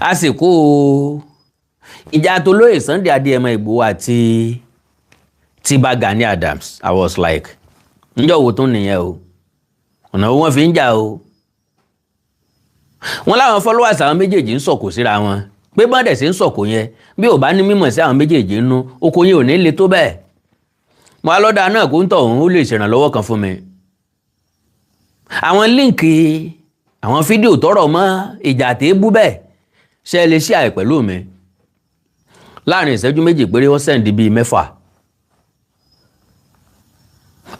Àsìkò ìjà tó lóye Sunday Adéyẹmọ Ìgbòho àti Ìbà Gani Adams, I was like, níjọ́ wo tún nìyẹn o? Ọ̀nà wo wọ́n fi ń jà o? Wọ́n láwọn followers àwọn méjèèjì ń sọ̀kò síra wọn, pé bọ́n dẹ̀ sí ń sọ̀kò yẹn, bí ò bá ní mímọ̀ sí àwọn méjèèjì nínú oko yẹn, ò ní le tó bẹ́ẹ̀. Mo alọ́dà náà kó ń tọ̀ òun ó lè ṣèrànlọ́wọ́ kan fún mi, àwọn link, àwọn fídíò tọrọ mọ́ ìjà àtẹ́bú bẹ́ẹ̀, ṣe é lè ṣe àì pẹ̀lú mi? Láàrin ìṣẹ́jú 2 péré, wọ́n send bíi 6.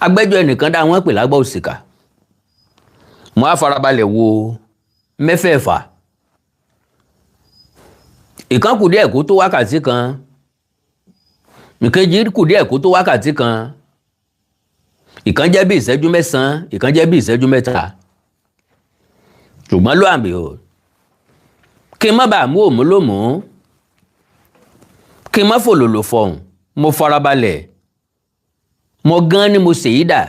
Agbẹ́jọ́ ẹnìkan dá wọn pè lágbà òsìkà. Mo á farabalẹ̀ wo mẹ́fẹ̀ẹ̀fà. Ìkan kù díẹ̀ kó tó wákàtí kan, ìkejì kù díẹ̀ kó tó wákàtí kan, ìkan jẹ́ bí ìṣẹ́jú 9, ìkan jẹ́ bí ìṣẹ́jú 3. Ṣùgbọ́n ló àmì o, kí n má bàa mú òmú lómùú, kí n má fòlòlò fọ̀hùn, mo farabalẹ̀, mo gan ni mo ṣèyí dà,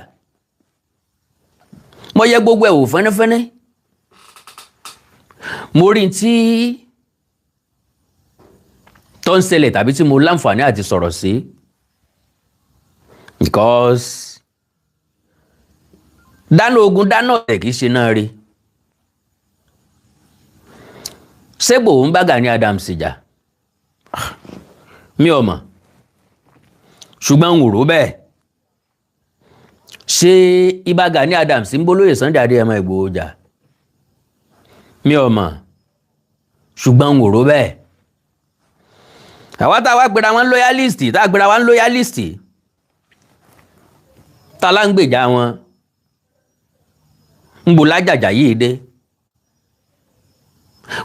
mo yẹ gbogbo ẹ̀ wò fẹ́nẹ́fẹ́nẹ́. Mo rí tí tó ń ṣẹlẹ̀ tàbí tí mo láǹfààní àti sọ̀rọ̀ sí, because dáná ogun, dáná ọ̀tẹ̀ kì í ṣe náà rí. Ṣé Ìgbòho ń bá Gani Adams jà? Mi ò mọ̀, ṣùgbọ́n n ò rò bẹ́ẹ̀. Ṣé Ìbà Gani Adams ń bólóyè Sunday Adéyẹmọ Ìgbòho jà? Mi ò mọ̀, ṣùgbọ́n n ò rò bẹ́ẹ̀. Àwa tá a wá gbéra wọn loyalist, tá a gbéra wọn loyalist, tá a lá ń gbèjà wọn, ń bò lájàjà yìí dé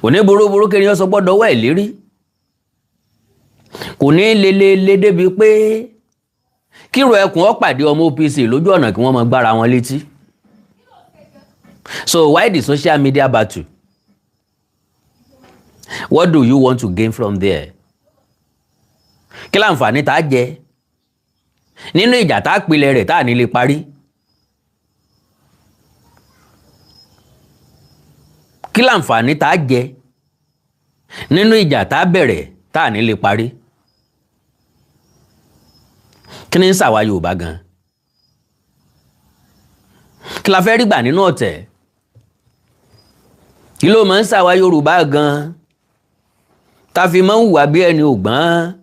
òní burúburú kiri ọsọ gbọ́dọ̀ wọ ìlérí, kò ní lelele débi pé kíro ẹkùn ó pàdé ọmọ OPC lójú ọ̀nà, kí wọ́n máa gbára wọn létí. So why the social media battle? What do you want to gain from there? Kí láǹfààní tá a jẹ nínú ìjà tá a pilẹ̀ rẹ̀ tá a ní lè parí? Kí láǹfààní tá a jẹ nínú ìjà tá a bẹ̀rẹ̀ tá a ní lè parí? Kí ni ń ṣàwa Yorùbá gan? Kí la fẹ́ rí gbà nínú ọ̀tẹ̀? Kí ló máa ń ṣàwa Yorùbá gan tá fi máa ń hùwà bí ẹni ògbọ́n?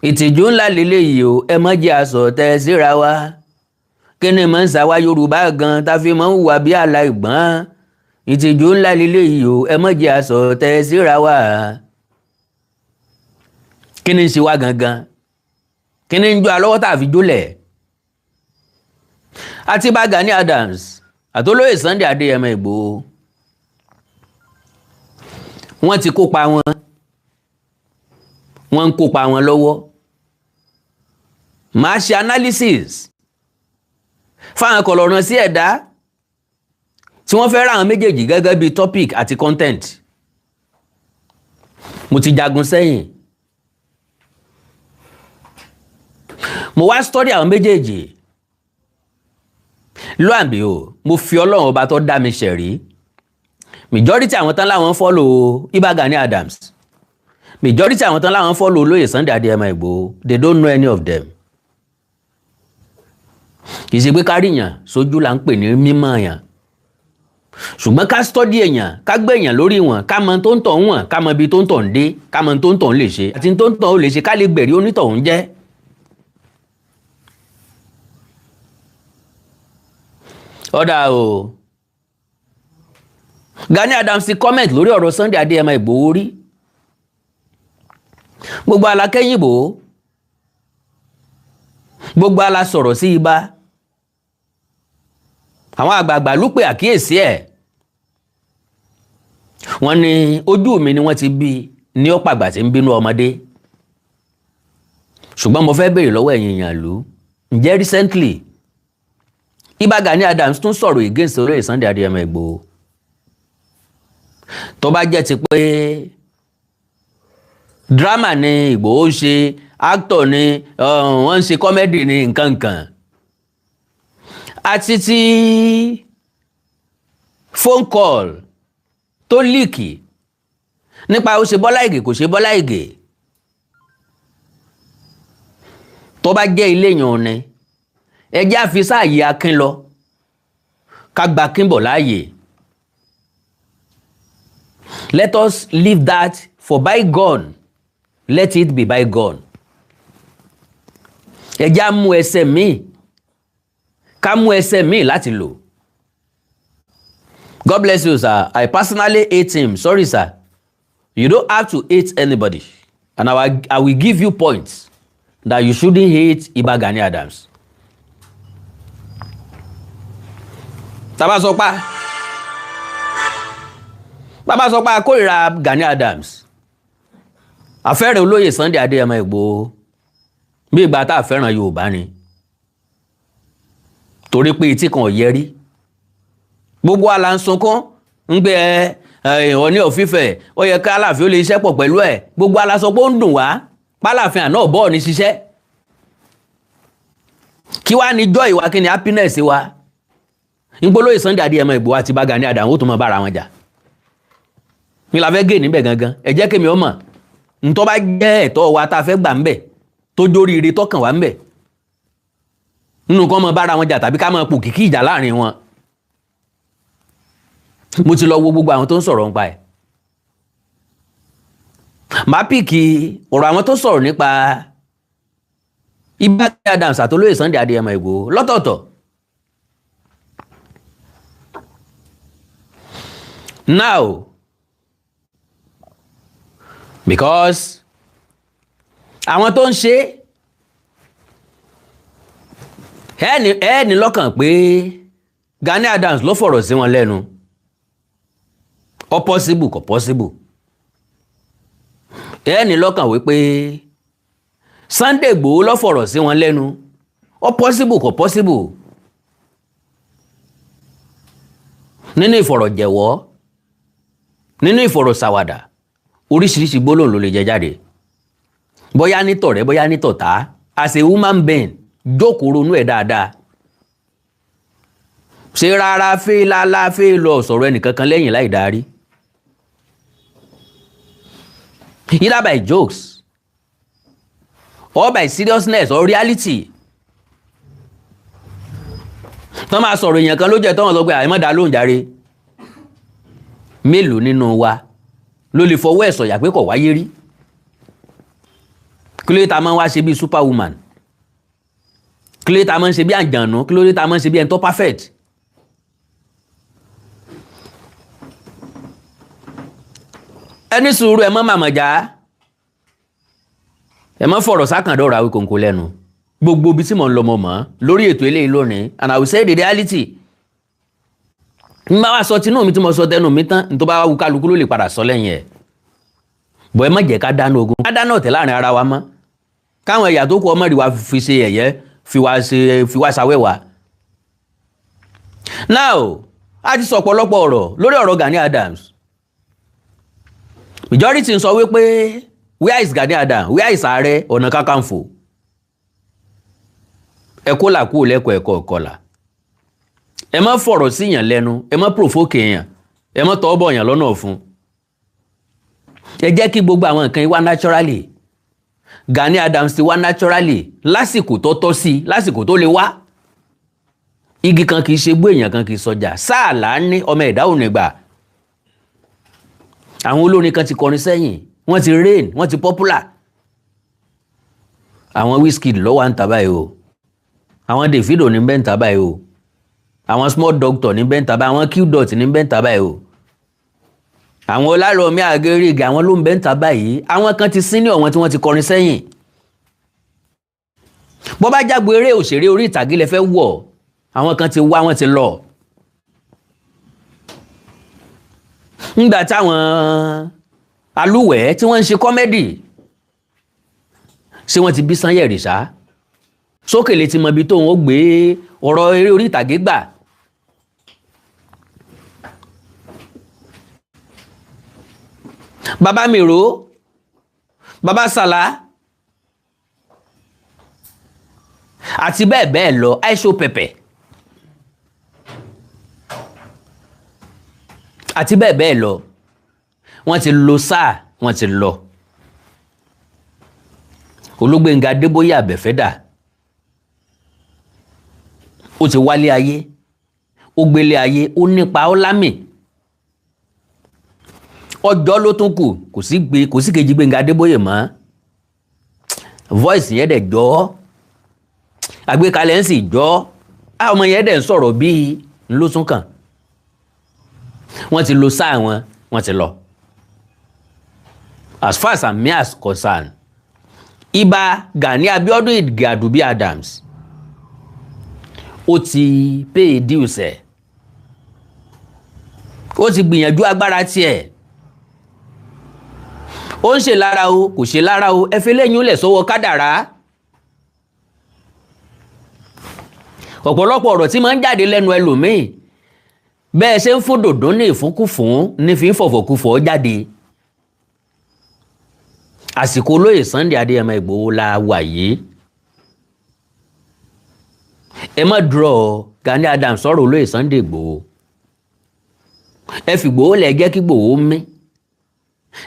Ìtìjú ńlá lélẹ́yìí o, ẹ má jẹ́ àsọ̀ tẹ́ síra wa. Kí ni máa ń ṣàwa Yorùbá gan tá fi máa ń hùwà bí aláìgbọ́n? Ìtìjú ńlá lélẹ́yìí o, ẹ má jẹ́ àsọ̀ tẹ́ síra wa. Kí ni ń ṣe wá gangan? Kí ni ń jó alọ́wọ́ tá a fi jólẹ̀? Àti bá Gani Adams àtolóyè Sunday Adéyẹmọ Ìgbòho, wọ́n ti kópa wọn, wọ́n ń kópa wọn lọ́wọ́. Màá ṣe analysis fáwọn kọlọ̀ràn sí ẹ̀dá tí wọ́n fẹ́ ra àwọn méjèèjì gẹ́gẹ́ bí topic àti content. Mo ti jagun sẹ́yìn, mo wá study àwọn méjèèjì. Lo and behold, mo fi Ọlọ́run ọba tó dá mi ṣẹ̀rí, majority àwọn tán láwọn follow Ìbà Gani Adams, majority àwọn tán láwọn follow olóyè Sunday Adéyẹmọ Ìgbòho, they don't know any of them. Kì í ṣe pé káríyàn sójú là ń pè ní mímọ̀ yàn, ṣùgbọ́n ká study èèyàn, ká gbé èèyàn lórí wọn, ká mọ tó ń tọ̀ wọ̀n, ká mọ ibi tó ń tọ̀ ń dé, ká mọ tó ń tọ̀ ń lè ṣe àti tó ń tọ̀ ó lè ṣe, ká lè gbẹ̀rí onítọ̀hún jẹ́. Ọ̀dà o, Gani Adams ti comment lórí ọ̀rọ̀ Sunday Adéyẹmọ Ìgbòho rí. Gbogbo alákẹ́yìnbó, gbogbo ala sọ̀rọ̀ sí ibà, àwọn àgbààgbà ló pe àkíyèsí ẹ̀. Wọ́n ní ojú mi ni wọ́n ti bí ní ọ̀pàgbà tí ń bínú ọmọdé. Ṣùgbọ́n mo fẹ́ béèrè lọ́wọ́ ẹ̀yin èèyàn ìlú, ǹjẹ́ recently Ìbà Gani Adams tún sọ̀rọ̀ against olóyè Sunday Adéyẹmọ Ìgbòho? Tó bá jẹ́ ti pé drama ni Ìgbòho ń ṣe, actor ni wọ́n ń ṣe, comedy ni nǹkan kan, àti ti phone call tó leak Nípa ó ṣe Bọ́lá Ìgè, kò ṣe Bọ́lá Ìgè, tó bá jẹ́ ilé yàn ni, ẹ jẹ́ àfi sáàyè Akin lọ, ká gba Akínbọ̀ láàyè. Let us leave that for bygone, let it be bygone. Ẹ jẹ́ á mú ẹsẹ̀ míì, ká mú ẹsẹ̀ míì láti lò. God bless you, sir. I personally hate him. Sorry, sir, you don't have to hate anybody, and I will give you points that you shouldn't hate Iba Gani Adams. Tábà sọ pé akórìíra Gani Adams, àfẹ́rẹ́ olóyè Sunday Adéyẹmọ Ìgbòho, bí ìgbà tá a fẹ́ràn Yorùbá ni, torí pé etí kan ò yẹ rí. Gbogbo wa la ń sunkún ń gbé ẹ Ọọ̀ni of Ifẹ̀, ó yẹ ká Aláàfin ó lè ṣiṣẹ́ pọ̀ pẹ̀lú ẹ̀. Gbogbo wa la sọ pé ó ń dùn wá pálàfin àná bọ́ọ̀ ní ṣiṣẹ́. Kí wàá ní joy wa? Kí ni happiness wa? Ń gbólóyè Sunday Adéyẹmọ Ìgbòho àti Ìbà Gani Adams ó tún mọ bára wọn jà ní la fẹ́ gé níbẹ̀ gangan. Ẹ jẹ́ kémi ọmọ ntọ́ bá jẹ́ ẹ̀tọ́ wa tá a fẹ́ gbà ń bẹ̀, tó jóríire tọkàn wá ń bẹ̀, nínú kọ́ mọ bára wọn jà tàbí ká máa pò kìkì ìjà láàrin wọn. Mo ti lọ wo gbogbo àwọn tó ń sọ̀rọ̀ nípa ẹ̀. Màá pick ọ̀rọ̀ àwọn tó sọ̀rọ̀ nípa Ìbà Gani Adams àtolóyè Sunday Adéyẹmọ Ìgbòho lọ́tọ̀ọ̀tọ̀. Now, because àwọn tó ń ṣe ẹni lọ́kàn pé Gani Adams ló fọ̀rọ̀ sí wọn lẹ́nu, ó possible, kò possible. Ẹni lọ́kàn wípé Sunday Igboho ló fọ̀rọ̀ sí wọn lẹ́nu, ó possible, kò possible. Nínú ìfọ̀rọ̀jẹ̀wọ́, nínú ìfọ̀rọ̀ṣàwàdà, oríṣiríṣi gbólóhùn ló lè jẹ jáde, bóyá ní tọ̀rẹ́, bóyá ní tọ̀tá. As a human being, jókòó, ronú ẹ̀ dáadáa. Ṣé rárá fẹ́ lálá fẹ́ lọ sọ̀rọ̀ ẹnìkankan lẹ́yìn láì darí, either by jokes or by seriousness or reality? Tọ́ máa sọ̀rọ̀ èèyàn kan lójú ẹ̀, tọ́ wọn sọ pé àìmọ́ dá lóhùn jàre. Mélòó nínú wa ló lè fọwọ́ ẹ̀ sọ̀yà pé kò wáyé rí? Kí ló dé tá a máa ń wá ṣe bíi superwoman? Kí ló dé tá a máa ń ṣe bí àjànú? Kí ló dé tá a máa ń ṣe bí ẹni tó perfect? Ẹ ní sùúrù, ẹ mọ́ màmá já, ẹ mọ́ fọ̀rọ̀ sákàndọ̀rọ̀ Awíkonko lẹ́nu. Gbogbo ibi tí mò ń lọ mọ̀ mọ́ lórí ètò eléyìí lónìí, and I will say the reality. N bá wa sọ tinú mi tí mo sọ tẹnu mi tán, n tó bá wù kálukú ló lè padà sọ lẹ́yìn ẹ̀ bọ́. Ẹ má jẹ́ ká dáná ogun, ká dáná ọ̀tẹ̀ láàrin ara wa mọ́, káwọn ẹ̀yà tó kù ọmọ rí wa fi ṣe ẹ̀yẹ, fi wá ṣe, fi wá ṣàwẹ́wà. Now, a ti sọ ọ̀pọ̀lọpọ̀ ọ̀rọ̀ lórí ọ̀rọ̀ Gani Adams. Majority ń sọ wípé, where is Gani Adams? Where is Ààrẹ Ọ̀nà Kakanfò? Ẹ kó là kúrò lẹ́kọ̀ọ́ ẹ̀kọ́ ọ̀kọ̀là. Ẹ má fọ̀rọ̀ síyàn lẹ́nu, ẹ má provoke èèyàn, ẹ má tọ́ bọ̀ yàn lọ́nà ọ̀fun. Ẹ jẹ́ kí gbogbo àwọn nǹkan yìí wá naturally. Gani Adams ti wá naturally lásìkò tó tọ́ sí, lásìkò tó lè wá. Igi kan kì í ṣe gbó, èèyàn kan kì í sọjà sáà là á ní ọmọ ẹ̀dá ò ní gbà. Àwọn olórin kan ti kọrin sẹ́yìn, wọ́n ti reign, wọ́n ti popular. Àwọn Wizkid ló wà ń ta báyìí o, àwọn Davido ní bẹ́ẹ̀ ń ta báyìí o, àwọn Small Doctor ní bẹ́ẹ̀ ń ta báyìí, àwọn Qdot ní bẹ́ẹ̀ ń ta báyìí o, àwọn Ọlárọ̀mí Àgẹ́rẹ́gẹ́, àwọn ló ń bẹ́ẹ̀ ń ta báyìí. Àwọn kan ti senior wọn tí wọ́n ti kọrin sẹ́yìn. Bó bá jágbo eré òṣèré orí ìtàgé lẹ fẹ́ wọ̀, àwọn kan ti wá, wọ́n ti lọ. Ńgbà táwọn alúwẹ̀ẹ́ tí wọ́n ń ṣe comedy, ṣé wọ́n ti bí Sanyẹ̀rì ṣá sókè lè ti mọ ibi tóun ó gbé ọ̀rọ̀ eré orí ìtàgé gbà? Bàbá Mèrò, bàbá Sàlá àti bẹ́ẹ̀ bẹ́ẹ̀ lọ, àìṣó pẹ̀pẹ̀ àti bẹ́ẹ̀ bẹ́ẹ̀ lọ. Wọ́n ti lo sáà, wọ́n ti lọ. Olúgbénga Adébóyè Àbẹ̀fẹ́dà, ó ti wálé ayé, ó gbélé ayé, ó nípa, ó lámì. Ọjọ́ ló tún kù, kò sí gbé, kò sí kejì Gbénga Adébóyè mọ́. Voice yẹn dẹ̀ jọ, àgbékalẹ̀ ń sì jọ, ọmọ yẹn dẹ̀ ń sọ̀rọ̀ bíi ló tún kàn. Wọ́n ti lo sáà wọn, wọ́n ti lọ. As far as I'm as concerned, Ìbà Gani Abiodun Ige Adubi Adams, ó ti pay dues ẹ̀, ó ti gbìyànjú agbára tiẹ̀. Ó ń ṣe lára o, kò ṣe lára o, ẹ fi lẹ́yìn lẹ̀ sọ́wọ́ kádàrá. Ọ̀pọ̀lọpọ̀ ọ̀rọ̀ tí máa ń jáde lẹ́nu ẹlòmíì, bẹ́ẹ̀ ṣe ń fún dòdò ní ìfúnkúfún ní fi ń fọ̀fọ̀kúfọ̀ jáde. Àsìkò olóyè Sunday Adéyẹmọ Ìgbòho la wà yìí. Ẹ má dúró Gani Adams sọ̀rọ̀ olóyè Sunday Ìgbòho. Ẹ fi Ìgbòho lẹ̀, jẹ́ kí Ìgbòho mí,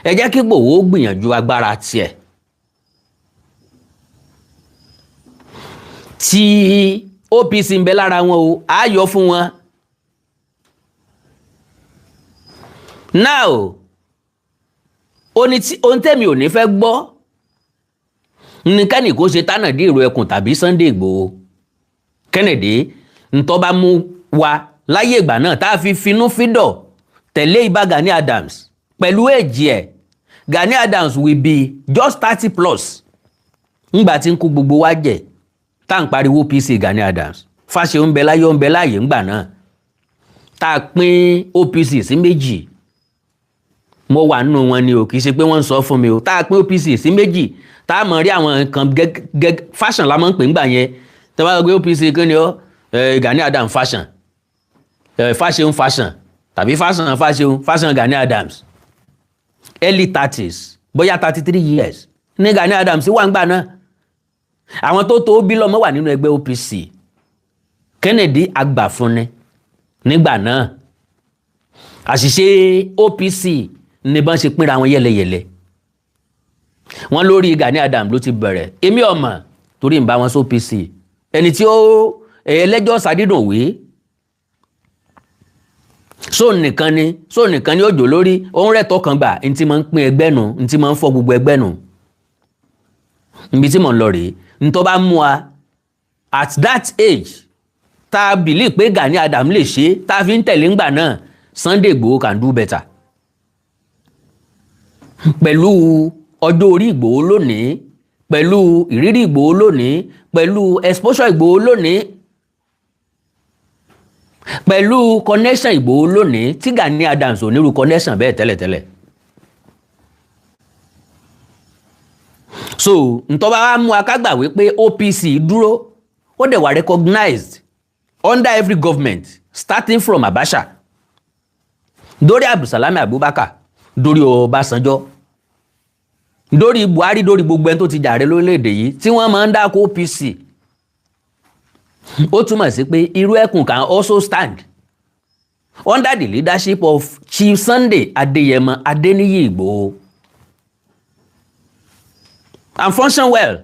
ẹ jẹ́ kí Ìgbòho gbìyànjú agbára tiẹ̀. Tí OPC ń bẹ lára wọn o, á yọ fún wọn. Now, ohun tẹ́mi ò ní fẹ́ gbọ́ ní kẹ́nì kó ṣe tánàdí ìró ẹkùn tàbí Sunday Ìgbòho. Kennedy ntọ́ bá mú wa láyé ìgbà náà tá a fi finú fídọ̀ tẹ̀lé Ìbà Gani Adams pẹ̀lú èjì ẹ̀. Gani Adams will be just 30 plus ńgbà tí ń kó gbogbo wa jẹ tá à ń pariwo OPC Gani Adams. Fáṣe ń bẹ láyé, ń bẹ láàyè ńgbà náà tá a pín OPC sí méjì. Mo wà nínú wọn ni o, kì í ṣe pé wọ́n ń sọ fún mi o. Tá a pín OPC sí méjì, tá a mọ̀ rí àwọn nǹkan gẹ́gẹ́ fashion la máa ń pè ńgbà yẹn. Tí wọ́n bá gbé OPC kí ni ó, Gani Adams fashion, Fáṣeun fashion tàbí fashion Fáṣeun fashion Gani Adams. Early 30s, bóyá 33 years ní Gani Adams wà ńgbà náà. Àwọn tó tó bí lọ́mọ wà nínú ẹgbẹ́ OPC. Kennedy agbàfúnni nígbà náà. Àṣìṣe OPC ní bọ́n ṣe pínra wọn yẹlẹyẹlẹ. Wọn lórí Gani Adams ló ti bẹ̀rẹ̀. Èmi ọmọ torí ń bá wọn sí OPC, ẹni tí ó ẹlẹ́jọ́ sàdídùn wé sóò nìkan ni ó jò lórí òun rẹ̀ tọkàn gbà. Ntí máa ń pín ẹgbẹ́ nu, ntí máa ń fọ́ gbogbo ẹgbẹ́ nu, ibi tí mò ń lọ rèé. Ntọ́ bá mú wa at that age tá a believe pé Gani Adams lè ṣe, tá a fi ń tẹ̀lé ńgbà náà, Sunday Igboho can do better. Pẹ̀lú ọjọ́ orí Ìgbòho lónìí, pẹ̀lú ìrírí Ìgbòho lónìí, pẹ̀lú exposure Ìgbòho lónìí, pẹ̀lú connection Ìgbòho lónìí, tí Gani Adams ò nírú connection bẹ́ẹ̀ tẹ́lẹ̀tẹ́lẹ̀. So ntọ́ba wa mú akágbà wípé OPC dúró, ó dẹ̀ wà recognized under every government, starting from Abacha dórí Abdulsalami Abubakar, dórí Ọbásanjọ́, dórí Buhari, dórí gbogbo ẹni tó ti jàre lórílẹ̀‐èdè yìí tí wọ́n máa ń dáko OPC. Ó túmọ̀ sí pé irú ẹkùn can also stand under the leadership of Chief Sunday Adeyemo Adeniyi Igboho and function well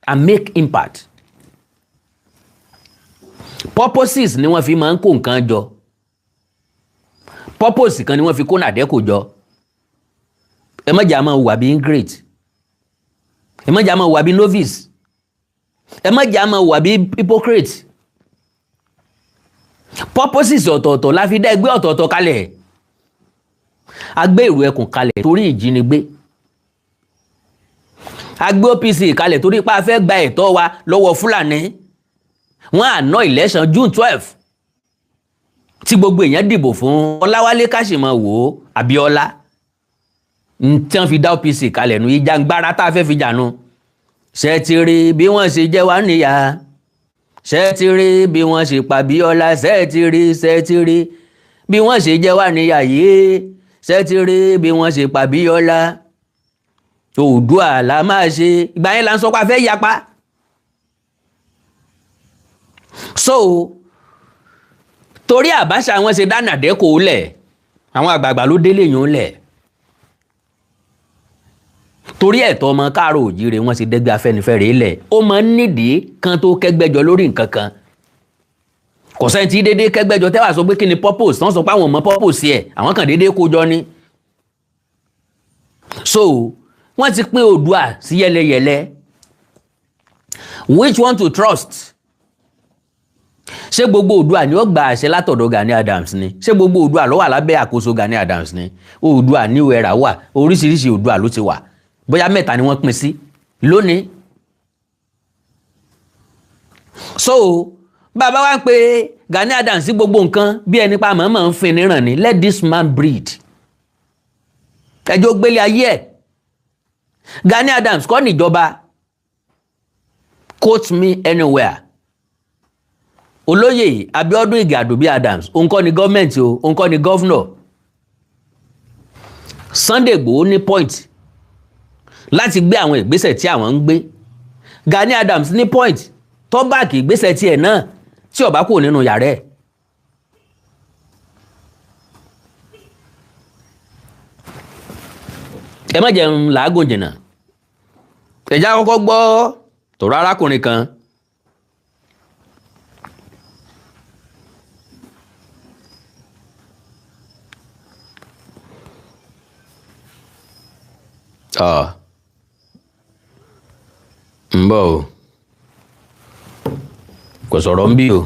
and make impact. Purposes ni wọ́n fi máa ń kó nǹkan jọ. Purpose kan ni wọ́n fi kó nàdẹ́kò jọ. Ẹ má jà máa wà bí ingrate, ẹ má jà máa wà bí novice, ẹ má jà máa wà bí hypocrite. Purposes ọ̀tọ̀ọ̀tọ̀ la fi dá ẹgbẹ́ ọ̀tọ̀ọ̀tọ̀ kalẹ̀. A gbé ìrù ẹkùn kalẹ̀ torí ìjínigbé, a gbé OPC kalẹ̀ torí pé a fẹ́ gba ẹ̀tọ́ wa lọ́wọ́ Fúlàní. Wọ́n àná election June 12 tí gbogbo èèyàn dìbò fún Ọláwálé Káṣímọ̀wò Abíọ́lá, tí wọ́n fi dá OPC kalẹ̀ nu ìjàngbara tá a fẹ́ fi jànú. Ṣe ti rí bí wọ́n ṣe jẹ́ wá níyà? Ṣe ti rí bí wọ́n ṣe pa Bíọ́lá? Ṣe ti rí, ṣe ti rí bí wọ́n ṣe jẹ́ wá níyà yìí? Ṣe ti rí bí wọ́n ṣe pa Bíọ́lá? Oòduà la máa ṣe. Ìgbà yẹn là ń sọ pé a fẹ́ yapa. So torí Àbáṣà wọn ṣe dá Nàdẹ́kò lẹ̀, àwọn àgbààgbà ló délé yìí lẹ̀. Torí ẹ̀tọ́ ọmọ káàró òjíire, wọ́n ti dẹ́gbẹ́ Afẹ́nifẹ́re lẹ̀. Ó máa ń nídìí kan tó kẹ́gbẹ́jọ lórí nǹkan kan. Kò sẹ́ni tí déédéé kẹ́gbẹ́jọ tẹ́wà sọ pé kí ni purpose, tán sọ pé àwọn ò mọ purpose ẹ̀, àwọn kan déédéé kó jọ ni. So wọ́n ti pín Oòduà sí yẹlẹyẹlẹ. Which one to trust? Ṣé gbogbo Oòduà ni ó gba àṣẹ látọ̀dọ̀ Gani Adams ni? Ṣé gbogbo Oòduà ló wà lábẹ́ àkóso Gani Adams ni? Oòduà New Era wà, oríṣiríṣi Oòduà ló ti wà, bóyá mẹ́ta ni wọ́n pín sí lónìí. So bàbá wa ń pe Gani Adams sí gbogbo nǹkan bí ẹni pa mọ̀ọ́mọ̀ ń fin níran ni. Let this man breathe. Ẹjọ́ gbélé ayé ẹ̀. Gani Adams kọ́ níjọba. Quote me anywhere. Olóyè Abíọ́dún Ìgè Àdùbí Adams, òun kọ́ ni gọ́ọ̀mẹ̀ntì o, òun kọ́ ni governor. Sunday Igboho ní point láti gbé àwọn ìgbésẹ̀ tí àwọn ń gbé. Gani Adams ní point tó back ìgbésẹ̀ tiẹ̀ náà tí ó bá kúrò nínú yàrá ẹ̀. Ẹ má jẹun làágùn jìnnà. Ẹ̀já kọ́kọ́ gbọ́ tọ̀rọ̀ arákùnrin kan. Ah. Ń bọ̀ o, kò sọ̀rọ̀ ń bí o.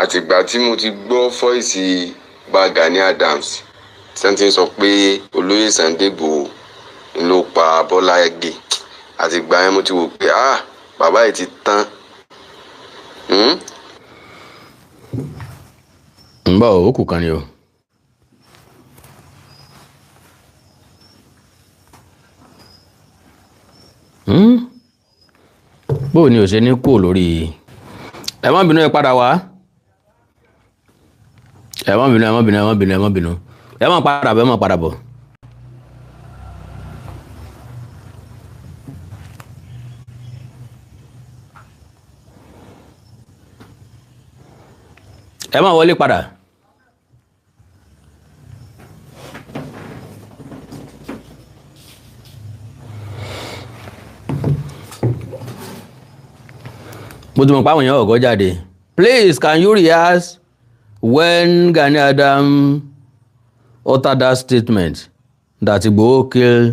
Àtìgbà tí mo ti gbọ́ voice bá Gani Adams tí wọ́n ti ń sọ pé olóyè Sunday Igboho ló pa Bọ́lá Ìgè, àtìgbà yẹn mo ti wò pé, ah, bàbá yìí ti tán. Ń bọ̀ o, ó kù kan ni o. Bó o ní o ṣe ní kúrò lórí? Ẹ má bínú, ẹ padà wá. Ẹ má bínú, ẹ má bínú, ẹ má bínú, ẹ má bínú. Ẹ má padà bọ̀, ẹ má padà bọ̀. Ẹ má wọlé padà. Mo ti mọ̀ pé àwọn èèyàn ọ̀gọ́ jáde. Please, can you rehearse when Gani Adams uttered that statement that Igboho kill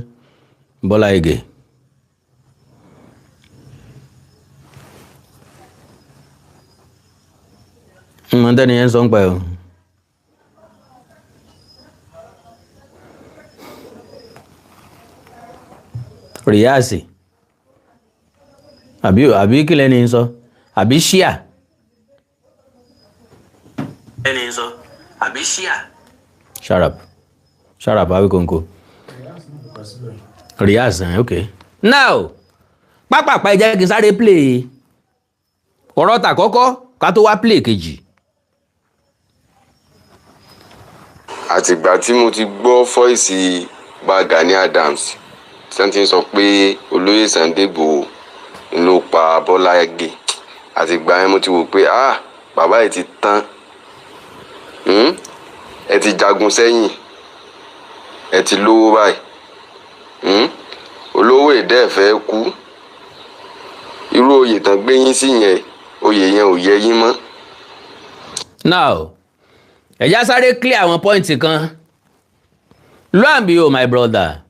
Bola Ige? Mọ̀ tẹ́ni yẹn ń sọ ń pa ẹ̀ o. Rehearse àbí kí lẹ́ni ń sọ, àbí ṣíà? Ẹni ń sọ àbí ṣíà? Shut up, shut up, Awikonko. Rehearse, ok. Now, pápápá, ẹ jẹ́ kí n sáré play ọ̀rọ̀ tà kọ́kọ́ ká tó wá play kejì. Àtìgbà tí mo ti gbọ́ voice bá Gani Adams tí wọ́n ti ń sọ pé olóyè Sunday Igboho ló pa Bọ́lá Ìgè, àtìgbà yẹn mo ti wò pé, ah, bàbá yìí ti tán. Ẹ ti jagun sẹ́yìn, ẹ ti lówó báyìí. Olówó èdè ẹ̀ fẹ́ kú. Irú oyè tán gbé yín sí yẹn, oyè yẹn ò yẹ yín mọ́. Now, ẹ já sáré clear àwọn point kan. Lo and behold, my brother,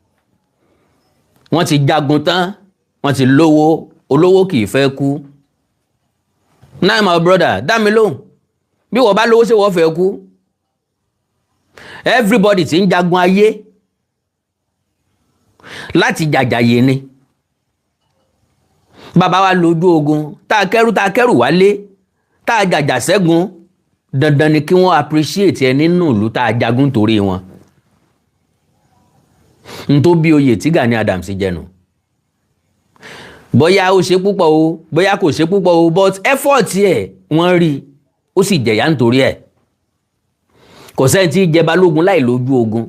wọ́n ti jagun tán, wọ́n ti lówó. Olówó kì í fẹ́ kú. Now, my brother, dá mi lóhùn, bí wọ́n bá lówó, ṣé wọ́n fẹ́ kú? Everybody ti ń jagun ayé láti jàjàyè ni. Bàbá wa lójú ogun, tá a kẹ́rù wálé, tá a jàjà ṣẹ́gun, dandan ni kí wọ́n appreciate ẹ nínú ìlú tá a jagun torí wọn. N tó bí oyè tí Gani Adams jẹnu, bóyá ó ṣe púpọ̀ o, bóyá kò ṣe púpọ̀ o, but effort ẹ̀ wọ́n rí, ó sì jẹ̀yà nítorí ẹ̀. Kò sẹ́ni tí jẹ balógun láì lójú ogun.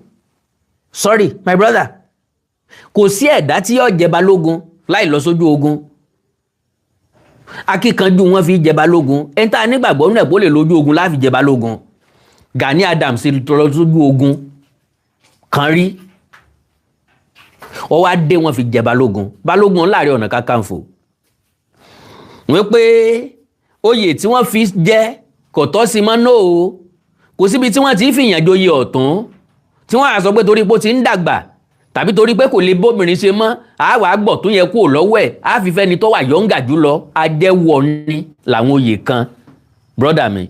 Sorry, my brother, kò sí ẹ̀dá tí yóò jẹ balógun láì lọ sójú ogun. Akíkanjú wọn fi jẹ balógun. Ẹni tá a nígbàgbọ́ nínú ẹ̀ pé ó lè lójú ogun láfi jẹ balógun. Gani Adams lọ sójú ogun kan rí, ó wá dé, wọn fi jẹ balógun, balógun láàrin ọ̀nà kakanfò. Wọ́n pé oyè tí wọ́n fi jẹ kò tọ́ sí mọ́ náà o. Kò síbi tí wọ́n ti fìyàn joyè ọ̀tún tí wọ́n á sọ pé torí pé ó ti ń dàgbà tàbí torí pé kò lè bóbìnrin ṣe mọ́, àá wàá gbọ̀ tó yẹ kúrò lọ́wọ́ ẹ̀, á fi fẹ́ni tó wà younger jù lọ. Ajẹ́wọ̀ ni làwọn oyè kan, brother mi.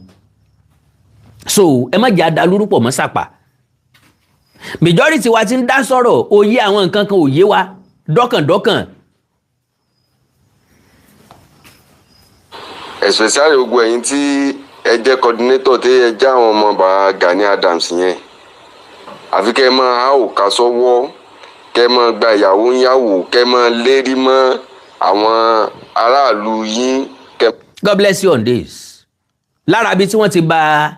So ẹ má jẹ́ adalúrúpọ̀ mọ́ sàpà. Majority wa ti ń dá sọ̀rọ̀ òye, àwọn nǹkan kan òye wa dọ́kàndọ́kàn. Especially gbogbo ẹ̀yin tí ẹ jẹ́ coordinator, tí ẹ jẹ́ àwọn ọmọ bàbá Gani Adams yẹn, àfi kẹ́ ẹ máa há òkà sọ́wọ́, kẹ́ ẹ máa gba ìyàwó ń yàwó, kẹ́ ẹ máa lérí mọ́ àwọn aráàlú yín kẹ́. God bless you on this. Lára ibi tí wọ́n ti bà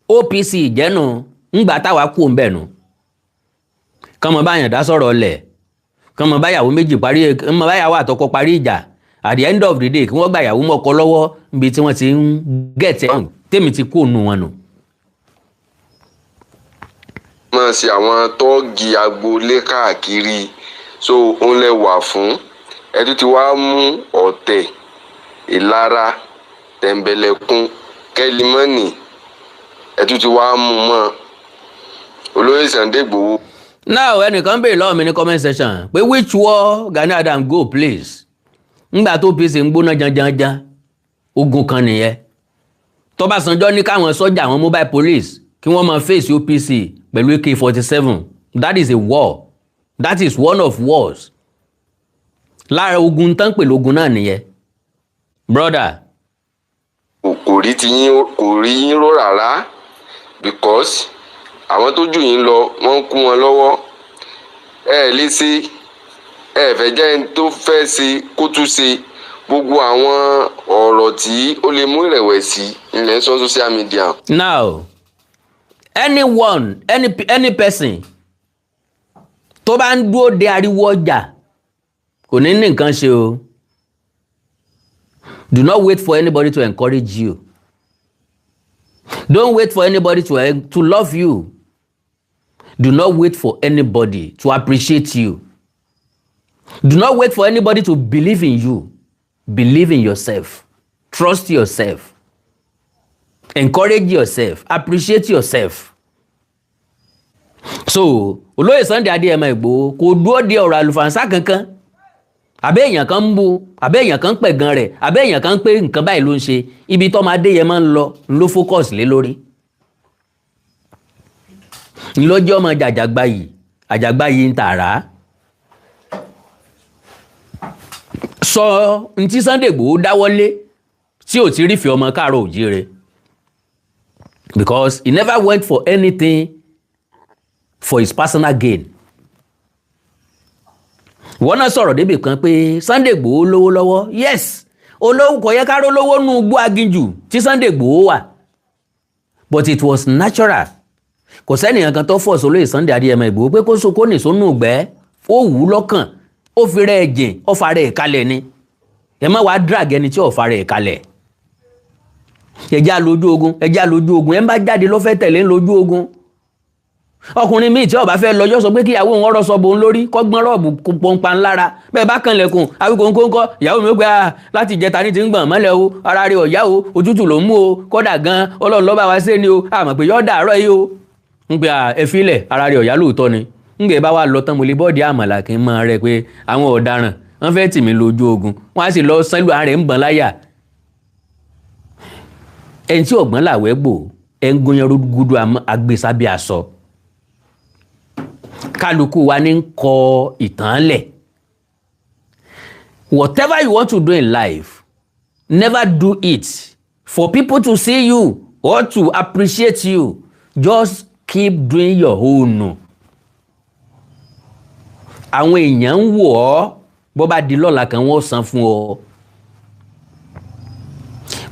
OPC jẹ́nu ńgbà táwa kú òun bẹ́ẹ̀ nu, kọ́mọ báyàn dá sọ̀rọ̀ lẹ̀, kọ́mọ báyàwó méjì parí, kọ́mọ báyàwó àtọkọ parí ìjà. At the end of the day, kí wọ́n gba ìyàwó mọ́kọ lọ́wọ́ níbi tí wọ́n ti ń gẹ̀tẹ̀ tèmi ti kú òun wọn nù. Máa ṣe àwọn tọ́ọ̀gì agboolé káàkiri, so òun lẹ wà fún. Ẹ tún ti wá mú ọ̀tẹ̀, ìlara, tẹ̀m̀bẹ̀lẹ̀kun, kẹ́límọ́nì, ẹ tún ti wá mú mọ́ olóyè Sunday Igboho. Now, ẹnìkan béèrè lọ́wọ́ mi ní comment section pé, "Which war Gani Adams go, please?" Ńgbà tó OPC ń gbóná janjanjan, ogun kan nìyẹn. Tọ́básanjọ́ ní káwọn sọ́jà, àwọn mobile police, kí wọ́n máa face OPC pẹ̀lú AK-47. That is a war. That is one of wars. Lára ogun tán pè lógun náà nìyẹn, brother. Kò rí ti yín, kò rí yín rò rárá, because àwọn tó jù yín lọ, wọ́n ń kú wọn lọ́wọ́. Ẹ lè ṣe, ẹ fẹ́ jẹ́ ẹni tó fẹ́ ṣe kó tún ṣe. Gbogbo àwọn ọ̀rọ̀ tí ó lè mú ìrẹ̀wẹ̀sì ilẹ̀ sọ social media. Now, anyone, any person tó bá ń dúró de ariwo ọjà kò ní ní nǹkan ṣe o. Do not wait for anybody to encourage you. Don't wait for anybody to love you. Do not wait for anybody to appreciate you. Do not wait for anybody to believe in you. Believe in yourself. Trust yourself. Encourage yourself. Appreciate yourself. So olóyè Sunday Adéyẹmọ Ìgbòho kò dúró de ọ̀rọ̀ àlùfànṣá kankan, àbẹ́ èèyàn kan ń bu, àbẹ́ èèyàn kan ń pẹ̀gàn rẹ̀, àbẹ́ èèyàn kan ń pé nǹkan báyìí ló ń ṣe. Ibi tọ́mọ Adéyẹmọ ń lọ ló focus lé lórí. Ńlọ́jọ́ ọmọ jàjàgbá yìí, àjàgbá yìí ń tààrà sọ ntí Sunday Igboho dáwọ́lé tí ò ti rí fi ọmọ káàárọ̀ òjíire, because he never went for anything for his personal gain. Wọ́n náà sọ̀rọ̀ débì kan pé Sunday Igboho lówó lọ́wọ́. Yes, olówó kò yẹ ká ró lówó nù gbó aginjù tí Sunday Igboho wà, but it was natural. Kò sẹ́nìyàn kan tó force olóyè Sunday Adéyẹmọ Ìgbòho pé kó so kó nìṣó nù gbẹ́. Ó wù ú lọ́kàn, ó fi rẹ̀ jìn, ó fa rẹ̀ kalẹ̀ ni. Ẹ má wàá drag ẹni tí ò fa rẹ̀ kalẹ̀. Ẹjẹ́ àlójú ogun, ẹjẹ́ àlójú ogun. Ẹ ń bá jáde ló fẹ́ tẹ̀lé ń lójú ogun. Ọkùnrin míì tí ó bá fẹ́ lọ yóò sọ pé kíyàwó òun ọ̀rọ̀ sọ bòun lórí, kọ́gbọ́n rọ́ọ̀bù pọnpa ńlára. Bẹ́ẹ̀ bá kanlẹ̀kùn awíkóńkóńkọ́, ìyàwó mi ó gbé a láti jẹta ní ti ń gbọ̀n mọ́lẹ̀ o, ara rẹ̀ ọ̀yá o, òtútù ló ń mú o, kódà gan Ọlọ́run ló bá wa ṣe ni o, àmọ̀ pé yọ́ dàárọ̀ yìí o. Ń pe ẹ filẹ̀, ara rẹ̀ ọ̀yá lóòótọ́ ni. Ń gbé bá wa lọ tán, mo lè bọ́ọ̀dì àmàlà kí n máa rẹ pé àwọn ọ̀daràn wọ́n fẹ́ tì mí lójú ogun, wọ́n á sì lọ sẹ́lù ààrẹ ń bọ̀n láyà. Ẹni tí ọ̀gbọ́n làwẹ́ gbò ẹ̀ ń gúnyan rúgúdú agbèsábẹ́ aṣọ. Kálukú wa ní ń kọ ìtàn lẹ̀. Whatever you want to do in life, never do it for people to see you or to appreciate you. Just keep doing your own. Àwọn èèyàn ń wò ọ́, bó bá di lọ́la kan, wọ́n san fún ọ.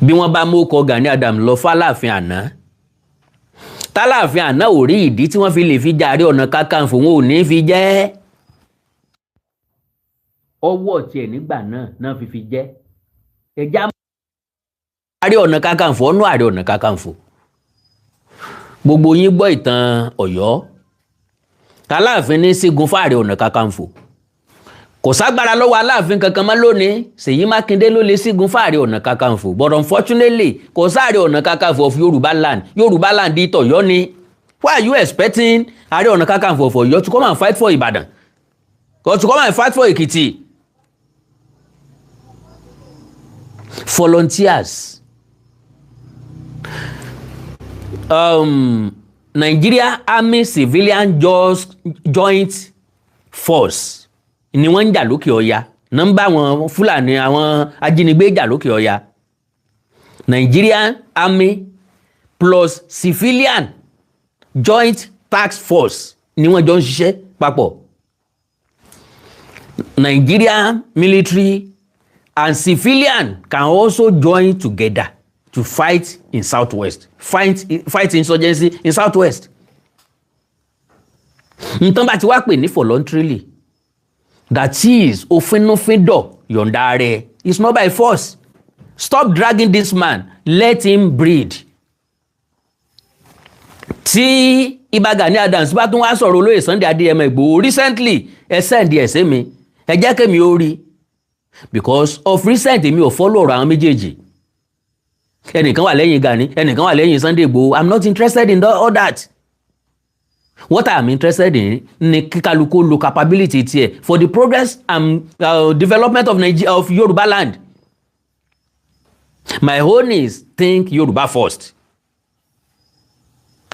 Bí wọ́n bá mú ọkọ̀ Gani Adams lọ fáláàfin àná, tálàfin àná ò rí ìdí tí wọ́n fi lè fi jàre ọ̀nà kakanfò, wọn ò ní fi jẹ́. Ọwọ́ tiẹ̀ nígbà náà náà fi jẹ́. Ẹ̀já Ààrẹ Ọ̀nà Kakanfò ọ̀nà Ààrẹ Ọ̀nà Kakanfò, gbogbo yín gbọ́ ìtàn Ọ̀yọ́. Aláàfin ní sígun fáàrẹ Ọ̀nà Kakanfò, kò ságbára lọ́wọ́ Aláàfin kankan mọ́ lónìí. Ṣèyí Mákindé ló lè sígun fáàrẹ Ọ̀nà Kakanfò, but unfortunately, kò sáàrẹ Ọ̀nà Kakanfò of Yorùbá land. Yorùbá land di tọ̀yọ́ ni. Why are you expecting Ààrẹ Ọ̀nà Kakanfò of Ọ̀yọ́ to come and fight for Ìbàdàn or to come and fight for Èkìtì? Volunteers, Nigeria Army Civilian Just Joint Force ni wọ́n ń jà lókè ọya. Nọ́mbà àwọn Fúlàní, àwọn ajínigbé jà lókè ọya. Nigerian Army plus Civilian Joint Task Force ni wọ́n jọ ń ṣiṣẹ́ papọ̀. Nigerian military and civilian can also join together to fight in southwest, fight insurgency in southwest. Nǹkan bá ti wá pè ní voluntarily, that is, òfinúfíndọ̀ yọ̀ǹda rẹ̀. It's not by force. Stop dragging this man, let him breathe. Tí Ìbà Gani Adams bá tún wá sọ̀rọ̀ olóyè Sunday Adéyẹmọ Ìgbòho recently, ẹ send ẹ̀ sí mi, ẹ jẹ́ kémi ó rí, because of recent, èmi ò follow ọ̀rọ̀ àwọn méjèèjì. Ẹnìkan wà lẹ́yìn Gani, ẹnìkan wà lẹ́yìn Sunday Ìgbòho. I'm not interested in all that. What I'm interested in ni kíkálukú lo capability tiẹ̀ for the progress and development of Nigeria, of Yoruba land. My own is think Yoruba first.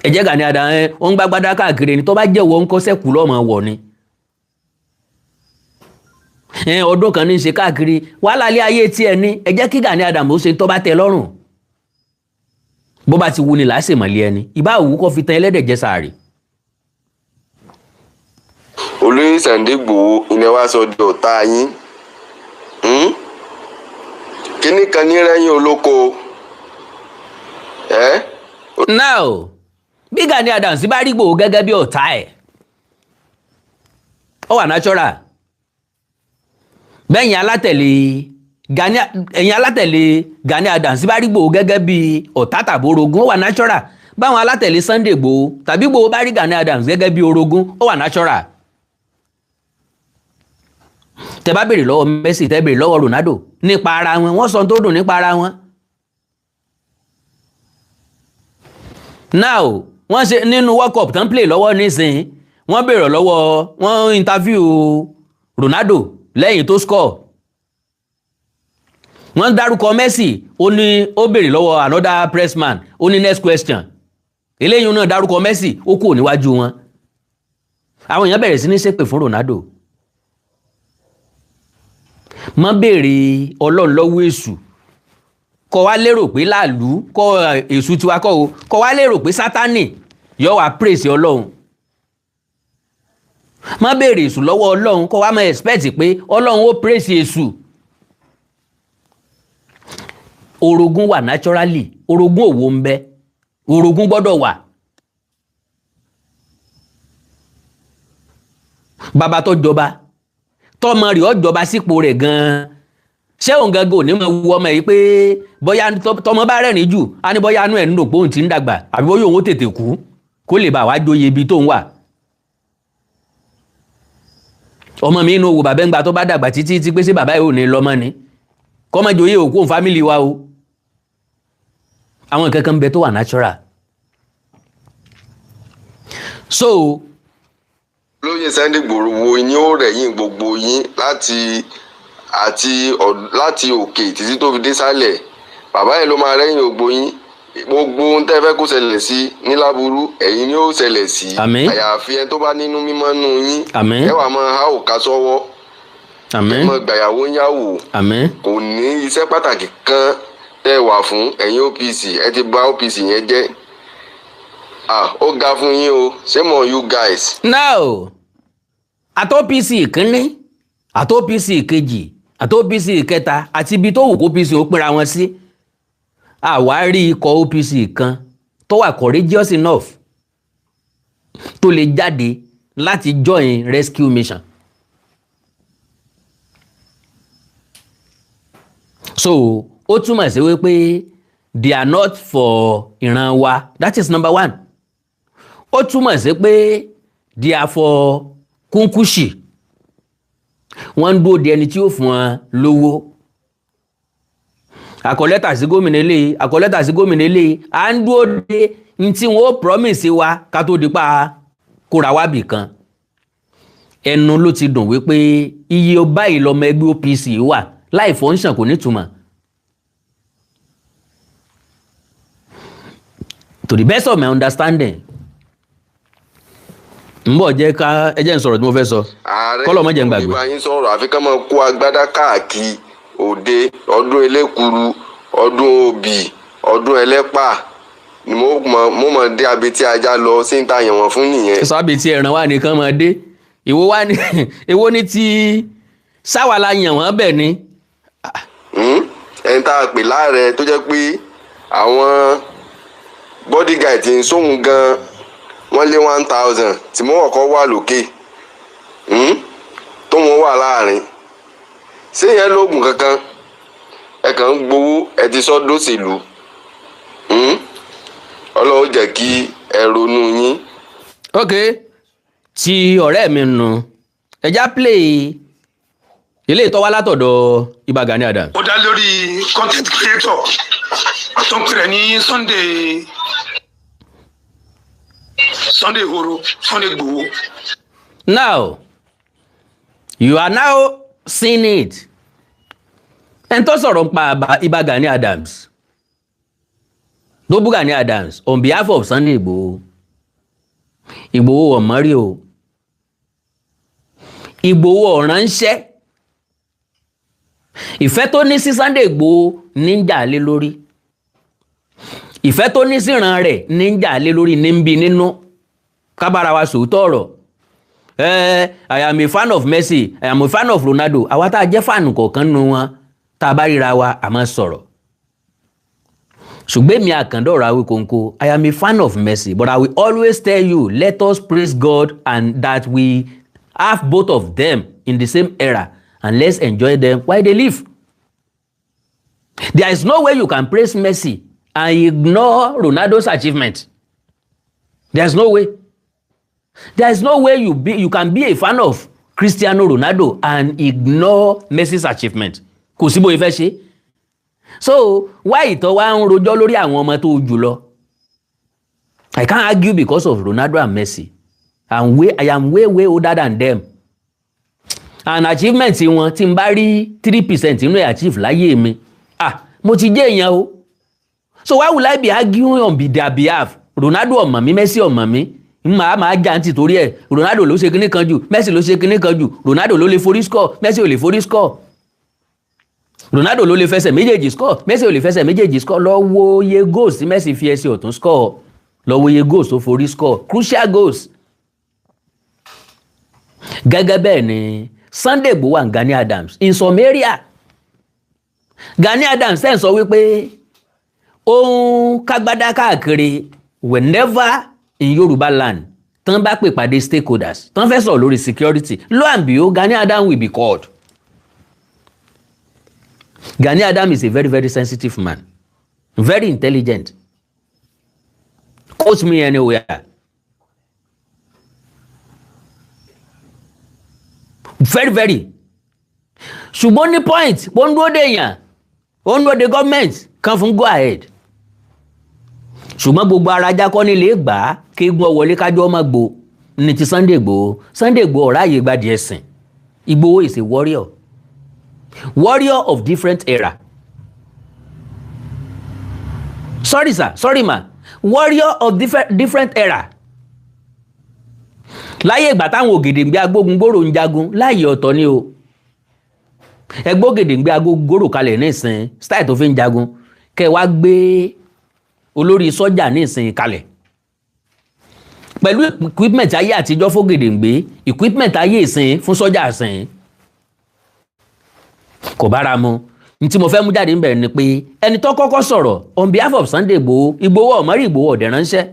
Ẹ jẹ́ Gani Adams ẹ ó ń gbágbádá káàkiri ni. Tó bá jẹ́ wọ́n ń kọ́ sẹ́kù lọ́mọ wọ̀ ni. Ọdún kan ní í ṣe káàkiri, wàhálà ilé ayé tiẹ̀ ní. Ẹ jẹ́ kí Gani Adams ó ṣe tó bá tẹ́ lọ́rùn. Bó bá ti wù ní làásìmọ̀lẹ́ ẹni ìbá òwú kọ́ fi tan ẹlẹ́dẹ̀ jẹ sàárè. Olóyè Sunday Igboho ilẹ̀ wa sọ di ọ̀tá yín. Kíní kan ní rẹ́yìn olóko ẹ́. Now, bí Gani Adams bá rí Ìgbòho gẹ́gẹ́ bí ọ̀tá ẹ̀, ó wà natural. Bẹ́yìn alátẹ̀lé Gani, ẹ̀yin alátẹ̀lé Gani Adams bá rí Ìgbòho gẹ́gẹ́ bí ọ̀tá tàbí orogún, ó wà natural. Báwọn alátẹ̀lé Sunday Ìgbòho tàbí Ìgbòho bá rí Gani Adams gẹ́gẹ́ bí orogún, ó wà natural. Tẹ bá béèrè lọ́wọ́ Messi, tẹ béèrè lọ́wọ́ Ronaldo nípa ara wọn, wọ́n sọ tó dùn nípa ara wọn. Now, wọ́n ṣe nínú World Cup tán play lọ́wọ́ nísìnyí, wọ́n béèrè lọ́wọ́ wọ́n, interview Ronaldo lẹ́yìn tó score, wọ́n dárúkọ Messi. Ó ní ó béèrè lọ́wọ́ another pressman, ó ní, "Next question." Eléyìí náà dárúkọ Messi, ó kúrò níwájú wọn. Àwọn èèyàn bẹ̀rẹ̀ sí ní ṣépè fún Ronaldo. Má béèrè Ọlọ́run lọ́wọ́ èṣù, kọ wá lérò pé láàlú kọ èṣù tiwa kọ́ o, kọ wá lérò pé Sátánì yọ wá praise Ọlọ́run. Má béèrè èṣù lọ́wọ́ Ọlọ́run, kọ wá máa expect pé Ọlọ́run ó praise èṣù. Orogún wà naturally, orogún òwò ń bẹ, orogún gbọ́dọ̀ wà. Bàbá tó jọba, tọmọ rẹ̀ ó jọba sípò rẹ̀ gan-an, ṣé òun gangan ò ní máa wu ọmọ yìí pé bóyá tọmọ bá rẹ́rìn jù á ní bóyá inú ẹ̀ ń dùn pé òun ti ń dàgbà, àbí bóyá òun ó tètè kú kó lè bá wàá jóye ibi tó ń wà? Ọmọ mi inú wo bàbá ń gba tó bá dàgbà títí tí pé ṣé bàbá yìí ò ní lọ́mọ ni kọ́mọ joyè òkú òun family wa o. Àwọn nǹkan kan ń bẹ tó wà natural. So Olóyè Sunday Igboho ni ó rẹ̀yìn gbogbo yín láti àti láti òkè títí tó fi dé sálẹ̀. Bàbá yẹn ló máa rẹ́yìn gbogbo yín. Gbogbo ohun tẹ́ fẹ́ kó ṣẹlẹ̀ sí ní láburú, ẹ̀yin ni ó ṣẹlẹ̀ sí. Àmín. Àyàfi ẹni tó bá nínú mímọ́ nù yín. Àmín. Ẹ wàá máa há òka sọ́wọ́. Àmín. Ẹ máa gbàyàwó ń yàwó. Àmín. Kò ní iṣẹ́ pàtàkì kan tẹ́ wà fún ẹ̀yin OPC. Ẹ ti bà OPC yẹn jẹ́. Ah, ó ga fún yín o. Shame on you guys. Now, àti OPC kínní, àti OPC kejì, àti OPC kẹta, àti ibi tó wù kó OPC ó pínra wọn sí, àwárí ikọ̀ OPC kan tó wà courageous enough tó lè jáde láti join rescue mission. So Ó túmọ̀ sí wípé they are not for ìran wa. That is number one. Ó túmọ̀ sí pé they are for kúnkúṣì. Wọ́n ń dúró de ẹni tí ó fún wọn lówó. Àkọlẹ́tà sí gómìnà eléyìí, àkọlẹ́tà sí gómìnà eléyìí, à ń dúró de ní tí wọ́n ó promise wa ká tó di pa kóra wá bì kan. Ẹnu ló ti dùn wípé iye báyìí lọmọ ẹgbẹ́ OPC wà láì fọ́nṣàn kò nítumọ̀. To the best of my understanding, ń bọ̀, jẹ́ ká ẹ jẹ́ n sọ̀rọ̀ tí mo fẹ́ sọ. Ààrẹ Kọ́lọ̀ má jẹ́ n gbàgbé. Ìbá yín sọ̀rọ̀, àfi ká máa kó agbádá káàkiri òde ọdún elékuru, ọdún obì, ọdún ẹlẹ́pà ni mo mọ dé abetí ajá lọ sí ń ta yàn wọ́n fún nìyẹn. Sábì tí ẹran wa nìkan máa dé, èwo wá ní, èwo ní ti sáwà la yàn wọ́n bẹ̀ ni. Ẹni tá a pè láàrẹ tó jẹ́ pé àwọn bodyguard ti ń sóhun gan, wọ́n lé 1,000 tí mo kọ́kọ́ wà lókè, Tó wọn wà láàrin, ṣé yẹn lóògùn kankan? Ẹ kàn ń gbowó, ẹ ti sọ dóṣèlú. Ọlọ́run jẹ́ kí ẹ ronú yín. Ok, ti ọ̀rẹ́ mi nù, ẹja play ilé ìtọ́wá látọ̀dọ̀ Ìbà Gani Adams. Ó dá lórí content creator tó ń pè rẹ̀ ní Sunday, Sunday Igboho, Sunday Igboho. Now you are now seeing it. Ẹni tó sọ̀rọ̀ nípa Ìbà Gani Adams, tó bú Gani Adams on behalf of Sunday Igboho, Igboho ọ̀mọ́rí o, Igboho ọ̀ránṣẹ́. Ìfẹ́ tó ní sí Sunday Igboho ní ń jà lé lórí, ìfẹ́ tó ní síran rẹ̀ ní ń jà lé lórí, ní ń bí nínú. Kábàárà wa sòótọ́ ọ̀rọ̀ ẹ. I am a fan of Messi, I am a fan of Ronaldo. Àwa tá a jẹ́ fan kọ̀ọ̀kan nu wọn, tá a bá ríra wa, a máa sọ̀rọ̀. Ṣùgbọ́n èmi Àkàndọ̀rọ̀ Awíkonko, I am a fan of Messi, but I will always tell you, let us praise God and that we have both of them in the same era, and let's enjoy them while they live. There is no way you can praise Messi and ignore Ronaldo's achievement. There is no way. There is no way you can be a fan of Cristiano Ronaldo and ignore Messi's achievement. Kò sí bóyá fẹ́ ṣe. So why ìtọ́ wa ń rojọ́ lórí àwọn ọmọ tó jù lọ? I can't argue because of Ronaldo and Messi. I am way, way older than them. And achievement wọn, tí n bá rí 3% nínú ẹ̀ achieve láyé mi, ah, mo ti jẹ́ èèyàn o. So why would I be arguing on their behalf? Ronaldo ọmọ mi, Messi ọmọ mi, n máa jà ní tìtorí ẹ̀. Ronaldo ló ṣe kinní kan jù, Messi ló ṣe kinní kan jù. Ronaldo ló lè forí score, Messi ò lè forí score. Ronaldo ló lè fẹsẹ̀ méjèèjì score, Messi ò lè fẹsẹ̀ méjèèjì score. Lọ wo iye goals tí Messi fi ẹsẹ̀ ọ̀tún score, lọ wo iye goals tó forí score, crucial goals. Gẹ́gẹ́ bẹ́ẹ̀ ni Sunday Igboho and Gani Adams in some area. Gani Adams ẹ̀ ń sọ wípé òun kágbádá káàkiri. Whenever in Yorùbá land tán bá pè pàdé stakeholders, tán fẹ́ sọ̀rọ̀ lórí security, lo and behold, Gani Adams will be called. Gani Adams is a very, very sensitive man, very intelligent. Quote me anywhere. Very, very. Ṣùgbọ́n ní point, ó ń dúró de èèyàn, ó ń dúró de government kan fún go ahead. Ṣùgbọ́n gbogbo ara ajá kọ́ nílé gbà á kí eégún wọlé kájọ́ ọmọ gbò ní ti Sunday Igboho. Sunday Igboho ọ̀rá àyè gbadìí ẹ̀sìn. Igboho is a warrior, warrior of different era. Sorry sir, sorry ma, warrior of different era. Láyé ìgbà táwọn Ògèdèngbé agbógungbòrò ń jagun, láàyè ọ̀tọ̀ ni o. Ẹgbẹ́ Ògèdèngbé agbógungbòrò kalẹ̀ nísìn, style tó fi ń jagun, kẹ wá gbé olórí sọ́jà nísìn kalẹ̀ pẹ̀lú equipment ayé àtijọ́ f'Ògèdèngbé, equipment ayé ìsìn fún sọ́jà ìsìn, kò bára mu. N tí mo fẹ́ mú jáde níbẹ̀ ni pé ẹni tó kọ́kọ́ sọ̀rọ̀ on behalf of Sunday Igboho, Igboho ọ̀mọ́rí, Igboho ọ̀dẹ̀ ránṣẹ́.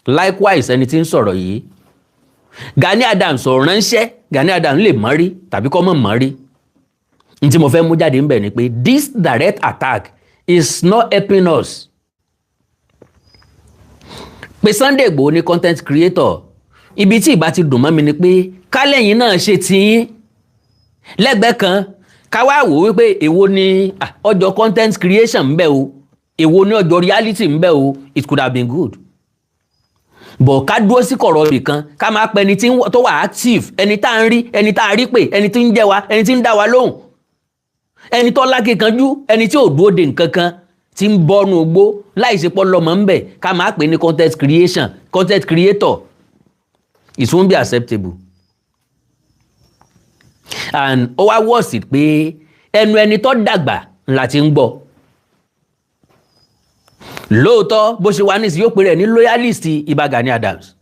Likewise, ẹni tí ń sọ̀rọ̀ yìí, Gani Adams, ò ránṣẹ́. Gani Adams lè mọ́rí tàbí kọ́ mọ̀ mọ́rí. N tí mo fẹ́ mú jáde níbẹ̀ ni pé this direct attack is not helping us. Pé Sunday Igboho ní content creator, ibi tí ìbá ti dùn mọ́ mi ni pé kálẹ̀yìn náà ṣe tiyín lẹ́gbẹ̀ẹ́ kan, ká wá wò wípé èwo ni ọjọ́ content creation ń bẹ o, èwo ni ọjọ́ reality ń bẹ o. It could have been good, but ká dúró sí kọ̀rọ̀ ibì kan, ká máa pẹ́ ẹni tó wà active, ẹni tá à ń rí, ẹni tá a rí pé ẹni tí ń jẹ́ wa, ẹni tí ń dá wa lóhùn, ẹni tó lákìkanjú, ẹni tí ò dúró de nǹkan kan, tí ń bọ́nu ogbó láì ṣe pọ́ lọ́mọ ń bẹ̀, ká máa pè ní content creation, content creator. It won't be acceptable. And ó wá wọ́ọ̀sì pé ẹnu ẹni tó dàgbà ńlá ti ń gbọ́. Lóòótọ́, bó ṣe wà nísìnyí, yóò pè rẹ̀ ní loyalist Ìbà Gani Adams.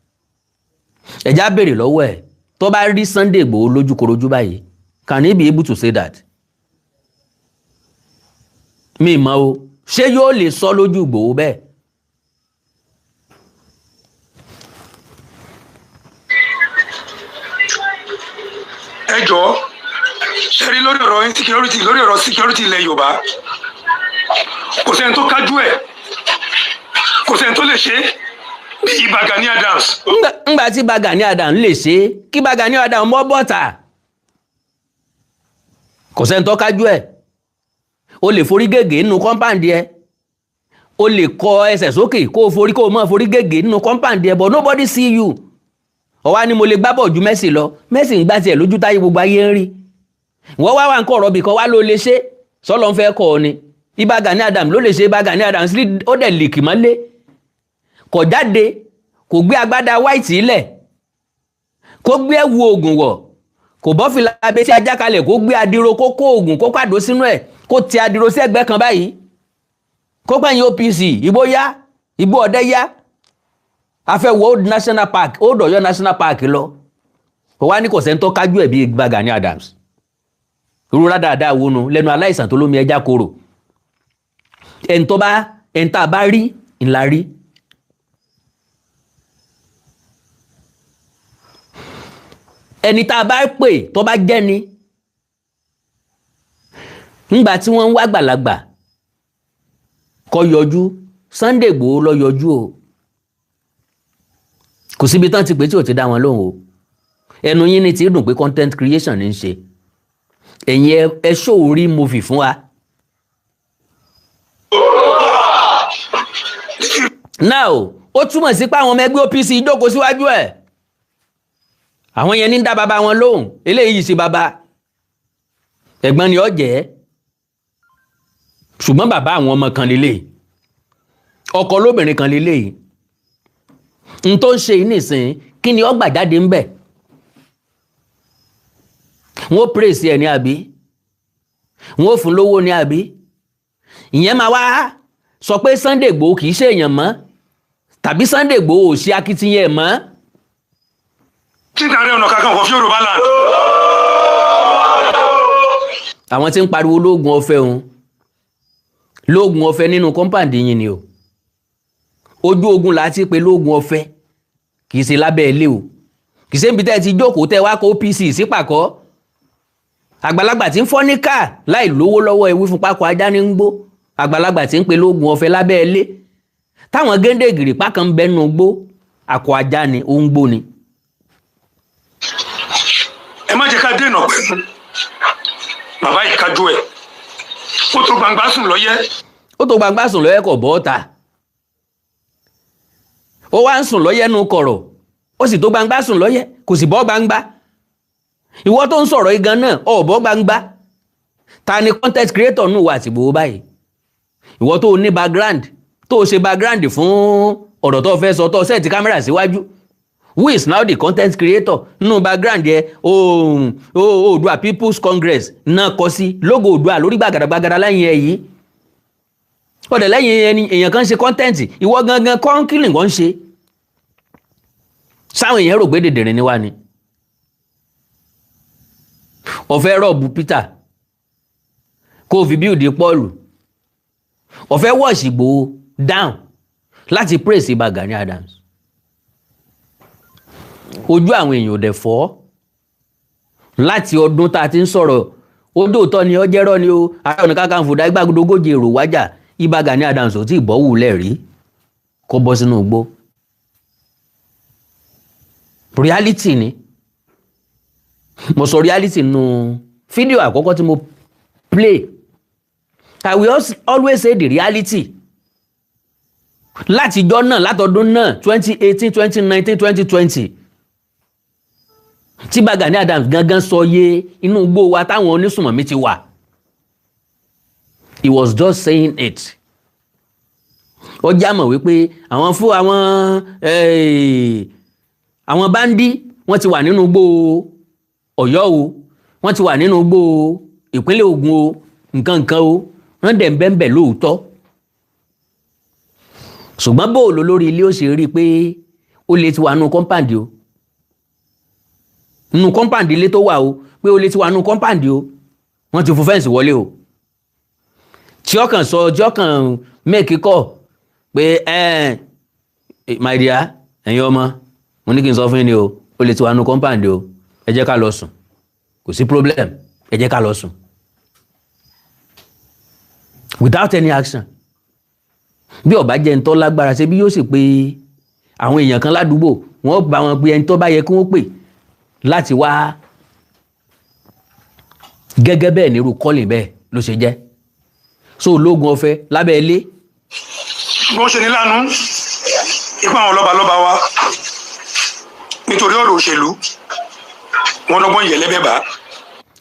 Ẹ̀já béèrè lọ́wọ́ ẹ̀, tó bá rí Sunday Igboho lójúkorojú báyìí, can he be able to say that? Mi mọ̀ o, ṣé yóò lè sọ lójú Igboho bẹ́ẹ̀? Ẹ jọ̀ọ́, ṣe rí lórí ọ̀rọ̀ insecurity, lórí ọ̀rọ̀ security ilẹ̀ Yorùbá, kò sẹ́ni tó kájú ẹ̀, kò sẹ́ni tó lè ṣe bí Ìbà Gani Adams. Ńgbà tí Ìbà Gani Adams lè ṣe, kí Ìbà Gani Adams mọ́ bọ́tà. Kò sẹ́ni tó kájú ẹ̀. O lè forí gègé nínú compound ẹ, o lè kọ ẹsẹ̀ sókè, kó o forí, kó o mọ̀ forí gègé nínú compound ẹ, but nobody see you. Ọ̀wá ni mo lè gbá bọ̀ ju Messi lọ. Messi ń gbá tiẹ̀ lójú táyé, gbogbo ayé ń rí. Wọ́n wá wà ń kọ̀ ọ̀rọ̀ bìkan wá ló lè ṣe sọ́lọ́ ń fẹ́ kọ́ ọ ni. Ìbà Gani Adams ló lè ṣe. Ìbà Gani Adams ó dẹ̀ lìkì mọ́lé, kò jáde, kò gbé agbádá white ilẹ̀, kó gbé ẹ̀wù oògùn wọ̀, kò bọ́ fìlà abẹ́tí ajá kalẹ̀, kó gbé adiro, kó kó oògùn, kó pàdó sínú ẹ̀, kó ti adiro sí ẹ̀gbẹ́ kan báyìí, kó pẹ̀yìn OPC, ìbò yá, ìbò ọ̀dẹ́ yá, a fẹ́ wọ Old National Park, Old Ọ̀yọ́ National Park lọ. Kò wá ní kò sẹ́ni tó kájú ẹ̀ bí Ìbà Gani Adams. Rúra dáadáa wọnú lẹ́nu aláìsàn tó lómi ẹja korò. Ẹni tó bá, ẹni tá a bá rí ńlá rí. Ẹni tá a bá pè tó bá jẹ́ ni. Ńgbà tí wọ́n ń wá gbàlagbà kó yọjú, Sunday Igboho lọ yọjú o. Kò síbi tán ti pé tí ò ti dá wọn lóhùn o. Ẹnu yín ni ti dùn pé content creation ní í ṣe. Ẹ̀yin ẹ show orí movie fún wa. Now, ó túmọ̀ sí pé àwọn ọmọ ẹgbẹ́ OPC jókòó síwájú ẹ̀, àwọn yẹn ní ń dá bàbá wọn lóhùn. Eléyìí ṣe bàbá, ẹ̀gbọ́n ni ó jẹ́, ṣùgbọ́n bàbá àwọn ọmọ kan lélẹ̀, ọkọ lóbìnrin kan lélẹ̀. N tó ń ṣe yìí nìsín, kí ni ó gbà jáde ń bẹ̀? Wọ́n ó praise ẹ̀ ní àbí wọ́n ó fún lówó ní àbí ìyẹn máa wá sọ pé Sunday Igboho kì í ṣe èèyàn mọ́, tàbí Sunday Igboho ò ṣe akitiyan ẹ̀ mọ́? Tí Ààrẹ Ọ̀nà Kakanfò of Yorùbá land. Àwọn tí ń pariwo lóògùn ọ̀fẹ́ òun, lóògùn ọ̀fẹ́ nínú compound yín ni o. Ojú ogun là á ti pé lóògùn ọ̀fẹ́, kì í ṣe lábẹ́ ilé o, kì í ṣe níbi tẹ́ ẹ ti jókòó tẹ́ ẹ wá kó OPC sípàkọ́. Àgbàlagbà tí ń fọ́ ní káà láì lówó lọ́wọ́, ewì fún pákó ajá ní ń gbó. Àgbàlagbà tí ń pe lóògùn ọ̀fẹ́ lábẹ́ ilé, táwọn géńdé gìrìpá kan ń bẹ́nu gbó, àkọ ajá ni ó ń gbó ni. Ẹ má jẹ́ ká dènà pẹ̀lú bàbá yìí, kájú ẹ̀, ó tó gbangba sùn lọ́yẹ́. Ó tó gbangba sùn lọ́yẹ́, kọ̀ bọ́ ta. Ó wá ń sùn lọ́yẹ́ nu kọ̀rọ̀, ó sì tó gbangba sùn lọ́yẹ́, kò sì bọ́ gbangba. Ìwọ tó ń sọ̀rọ̀ igan náà, ọ̀ bọ́ gbangba. Ta ni content creator nù wà àtìgbò báyìí? Ìwọ tó ní background, tó ṣe background fún ọ̀rọ̀ tó fẹ́ sọ, tó set camera síwájú, who is now the content creator? Nínú background yẹ, Oòduà People's Congress náà kọ sí logo Oòduà lórí gbàgàdàgbàgàdà lẹ́yìn ẹ̀ yìí. Ọ̀dẹ̀ lẹ́yìn ẹni èèyàn kan ṣe content, ìwọ gangan kọ́ńkìlì wọ́n ń ṣe. Sáwọn èèyàn rò pé dèdèrè ni wá ni. Ọ̀fẹ́ rob Peter kó o fi build Paul, ọ̀fẹ́ wash Ìgbòho down láti praise Ìbà Gani Adams. Ojú àwọn èèyàn ò dẹ̀ fọ́ láti ọdún tá a ti ń sọ̀rọ̀. Ó dòótọ́ ni, ó jẹ́rọ́ ni o. Ààrẹ Ọ̀nà Kakanfò dá igbágodogójì èrò wájà. Ìbà Gani Adams ò tí ì bọ́wù lẹ́rìí kó bọ́ sínú igbó. Reality ni mo sọ, reality nù fídíò àkọ́kọ́ tí mo play. I will always say the reality. Látijọ́ náà, látọdún náà, 2018, 2019, 2020, tí Ìbà Gani Adams gangan sọ yé inú igbó wa táwọn onísùmọ̀mí ti wà, he was just saying it. Ó já mọ̀ wípé àwọn fún àwọn bandit, wọ́n ti wà nínú igbó Ọ̀yọ́ o, wọ́n ti wà nínú igbó ìpínlẹ̀ Ògùn o, nǹkan nǹkan o, wọ́n dẹ̀ ń bẹ́ẹ̀ bẹ́ẹ̀ lóòótọ́. Ṣùgbọ́n bóòlù lórí ilé ó ṣe rí i pé ó lè ti wà nínú compound o, nínú compound ilé tó wà o, pé ó lè ti wà nínú compound o, wọ́n ti fún fence wọlé o, tí ọkàn sọ, tí ọkàn make call pé, "Ẹ my dear, ẹ̀yin ọmọ, mo ní kí n sọ fún yín ni o, ó lè ti wà nínú compound o, ẹ jẹ́ ká lọ sùn, kò sí problem, ẹ jẹ́ ká lọ sùn," without any action. Bí ó bá jẹ́ ntọ́ lágbára, ṣe bí yóò sì pé àwọn èèyàn kan ládùúgbò, wọ́n bá wọn pé ẹni tó bá yẹ kí wọ́n pè láti wá gẹ́gẹ́ bẹ́ẹ̀ nírú kọ́lìn bẹ́ẹ̀ ló ṣe jẹ́ so ológun ọ̀fẹ́ lábẹ́ ilé. Bó ṣe ní lánàá, ipá àwọn lọ́balọ́ba wa, nítorí ọ̀rọ̀ òṣèlú, wọn lọ́gbọ́n ìyẹ̀lẹ́bẹ̀ bá.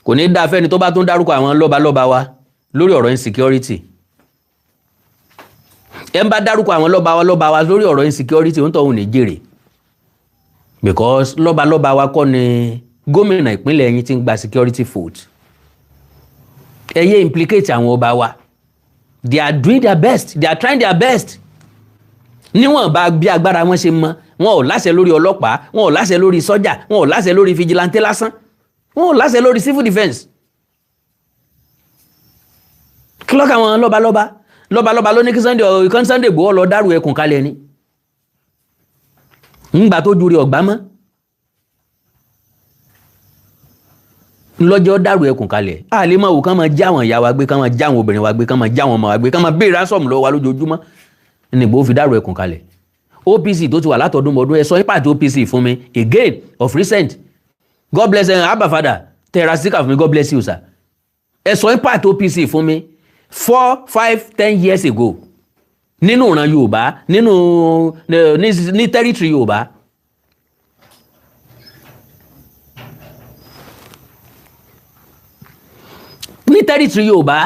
Kò ní dáa fẹ́ni tó bá tún dárúkọ àwọn lọ́balọ́ba wa lórí ọ̀rọ̀ insecurity. Ẹ ń bá dárúkọ àwọn lọ́ba wa lórí ọ̀rọ̀ insecurity, ń tọ́hún ní jèrè, because lọ́balọ́ba wa kọ́ ni gómìnà ìpínlẹ̀ yín ti ń gba security vote. Ẹ yé implicate àwọn ọba wa. They are doing their best, they are trying their best níwọ̀n bá bí agbára wọn ṣe mọ. Wọn ò láṣẹ lórí ọlọ́pàá, wọn ò láṣẹ lórí sọ́jà, wọn ò láṣẹ lórí vigilante lásán, wọn ò láṣẹ lórí civil defence. Kí lọ́kàn àwọn lọ́balọ́ba? Lọ́balọ́ba ló ní kí Sunday Igboho lọ dárò ẹkùn kalẹ̀ ni ńgbà tó ju rí ọ̀gbá mọ́ ńlọ́jọ́ dárò ẹkùn kalẹ̀. A lè máa wò kán máa já àwọn ìyá wa gbé, kán máa já àwọn obìnrin wa gbé, kán máa já àwọn ọmọ wa gbé, kán máa béèrè ransom lọ́wọ́ wa lójoojúmọ́ ní Ìgbòho fi dárò ẹkùn kalẹ̀. OPC tó ti wà látọdún mọ́dún, ẹ sọ impact OPC fún mi again of recent. God bless ẹ, Abba Father, tẹ̀ra síkà fún mi. God bless you, sir. Ẹ sọ impact OPC fún mi 4, 5, 10 years ago nínú ìran Yorùbá, nínú ní territory Yorùbá. Ní territory Yorùbá,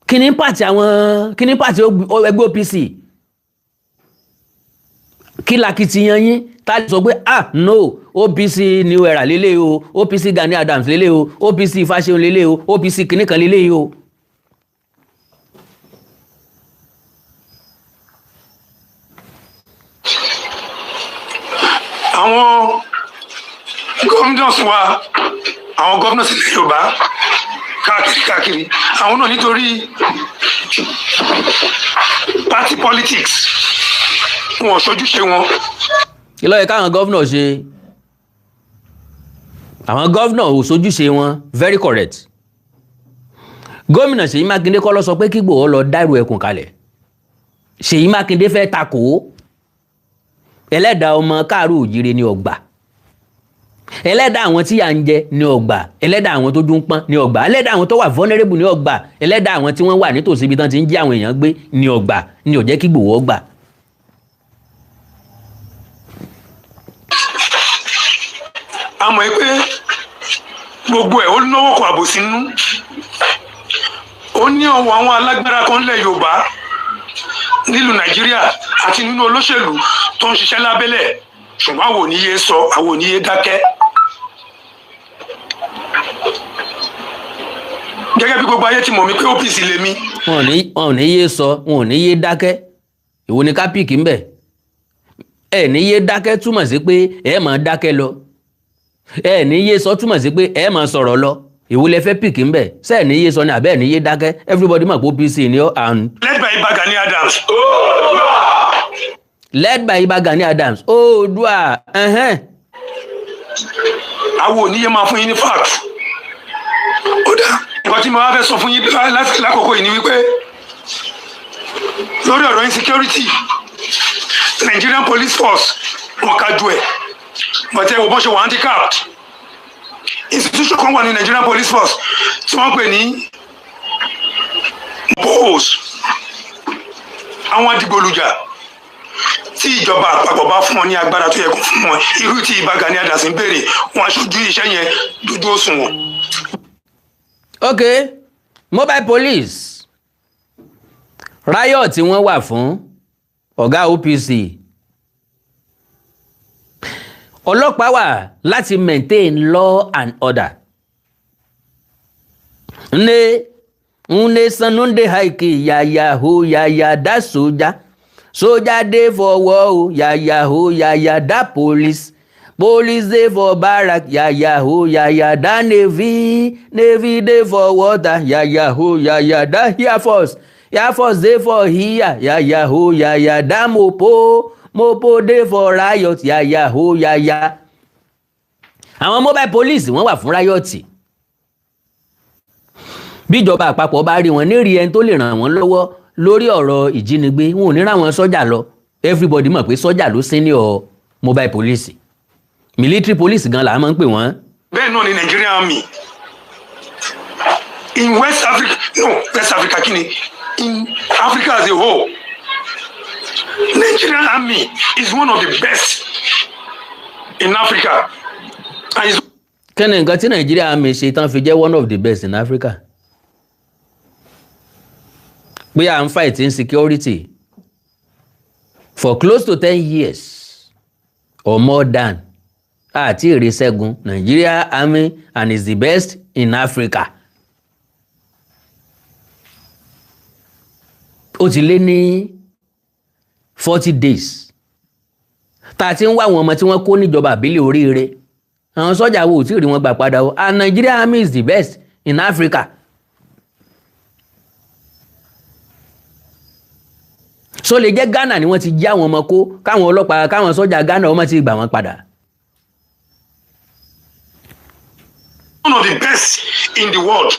kí ni impact àwọn, kí ni impact ẹgbẹ́ OPC? Kí lakitiyan yín tá a sọ pé, "Ah no, OPC New Era lélẹ̀ o, OPC Gani Adams lélẹ̀ o, OPC Fáṣẹ̀hùn lélẹ̀ o, OPC kìnnìkan lélẹ̀ o"? Àwọn governors wa, àwọn governors ilẹ̀ Yorùbá káàkiri káàkiri, àwọn náà, nítorí party politics, wọn ò ṣojúṣe wọn. Kí ló yẹ káwọn governor ṣe? Àwọn governor ò sojúṣe wọn, very correct. Gómìnà Ṣèyí Mákindé kọ́ ló sọ pé kí Ìgbòho lọ dárò ẹkùn kalẹ̀. Ṣèyí Mákindé fẹ́ takò ó. Ẹlẹ́dàá ọmọ káàró òjìrè ní ọgbà, ẹlẹ́dàá àwọn tí yà ń jẹ ní ọgbà, ẹlẹ́dàá àwọn tó dún pọ́n ní ọgbà, ẹlẹ́dàá àwọn tó wà vulnerable ní ọgbà, ẹlẹ́dàá àwọn tí wọ́n wà nítòsí ibi tán ti ń jí àwọn èèyàn gbé ní ọgbà ní ó jẹ́ kí Ìgbòho gbà. A mọ̀ pé gbogbo ẹ̀ ó náwó kọ àbòsí nínú, ó ní ọwọ́ àwọn alágbára kan lẹ̀ Yorùbá, nílùú Nàìjíríà àti nínú olóṣèlú tó ń ṣiṣẹ́ lábẹ́lẹ̀, ṣùgbọ́n àwọn ò ní yé sọ, àwọn ò ní yé dákẹ́. Gẹ́gẹ́ bí gbogbo ayé ti mọ̀ mí pé OPC lèmi. Wọn ò ní yé sọ, wọn ò ní yé dákẹ́. Ìwo ni ká pick ń bẹ̀? Ẹ ní yé dákẹ́ túmọ̀ sí pé ẹ máa dákẹ́ lọ, ẹ ní yé sọ túmọ̀ sí pé ẹ máa sọ̀rọ̀ lọ. Ìwo lẹ fẹ́ pick ń bẹ̀? Ṣé ẹ ní yé sọ ni àbẹ́ ẹ ní yé dákẹ́? Everybody mọ̀ pé OPC ni ó and. Led by Ìbà Gani Adams. Led by Ìbà Gani Adams, Oòduà, ẹ̀hẹ́n. Àwọn ò ní yé máa fún yín ní fact. Ó dá nǹkan tí mo wá fẹ́ sọ fún yín lákòókò yìí ni wípé Lórí ọ̀rọ̀ insecurity, Nigerian Police Force, wọn kájú ẹ̀, but ẹ wò bọ́n ṣe wà handicapped. Institution kan wà ní Nigerian Police Force tí wọ́n pè ní MOPOLS, àwọn adigbolujà. Tí ìjọba àpapọ̀ bá fún wọn ní agbára tó yẹ kó fún wọn, irú tí Ìbà Gani Adams ń béèrè, wọn aṣojú iṣẹ́ yẹn dójú òṣùwọ̀n. Ok, mobile police, riot tí wọ́n wà fún ọ̀gá OPC. Ọlọ́pàá wà láti maintain law and order. Nne nne sanunde haiki yaya ho yaya da soja, soldier dey for war o, yaya ho yaya da police, police dey for barrack, yaya ho yaya da navy, navy dey for water, yaya ho yaya da air force, air force dey for here, yaya ho yaya da MOPOL, MOPOL dey for riot, yaya ho yaya. Àwọn mobile police, wọ́n wà fún riot. Bíjọba àpapọ̀ bá rí wọn ní rí ẹni tó lè ràn wọ́n lọ́wọ́ lórí ọ̀rọ̀ ìjínigbé, wọn ò ní ráwọn sọ́jà lọ. Everybody mọ̀ pé sọ́jà ló senior mobile police. Military police gan la máa ń pè wọ́n. Bẹ́ẹ̀ náà ni Nigerian Army in West Africa, no, West Africa kí ni, in Africa as a whole, Nigerian Army is one of the best in Africa and is Kí ni nǹkan tí Nàìjíríà Army ṣe tán fi jẹ́ one of the best in Africa? Pé à ń fight insecurity for close to 10 years or more than àti ìrìsẹ́gun Nigeria Army and is the best in Africa. Ó ti lé ní 40 days tá a ti ń wá àwọn ọmọ tí wọ́n kó níjọba àbílẹ̀ oríire. Àwọn sọ́jà wo ò tí ì rí wọn gbà padà o, and Nigeria Army is the best in Africa. So lè jẹ́ Ghana ni wọ́n ti jí àwọn ọmọ kó, káwọn ọlọ́pàá, káwọn sọ́jà Ghana ọmọ ti gbà wọ́n padà. One of the best in the world.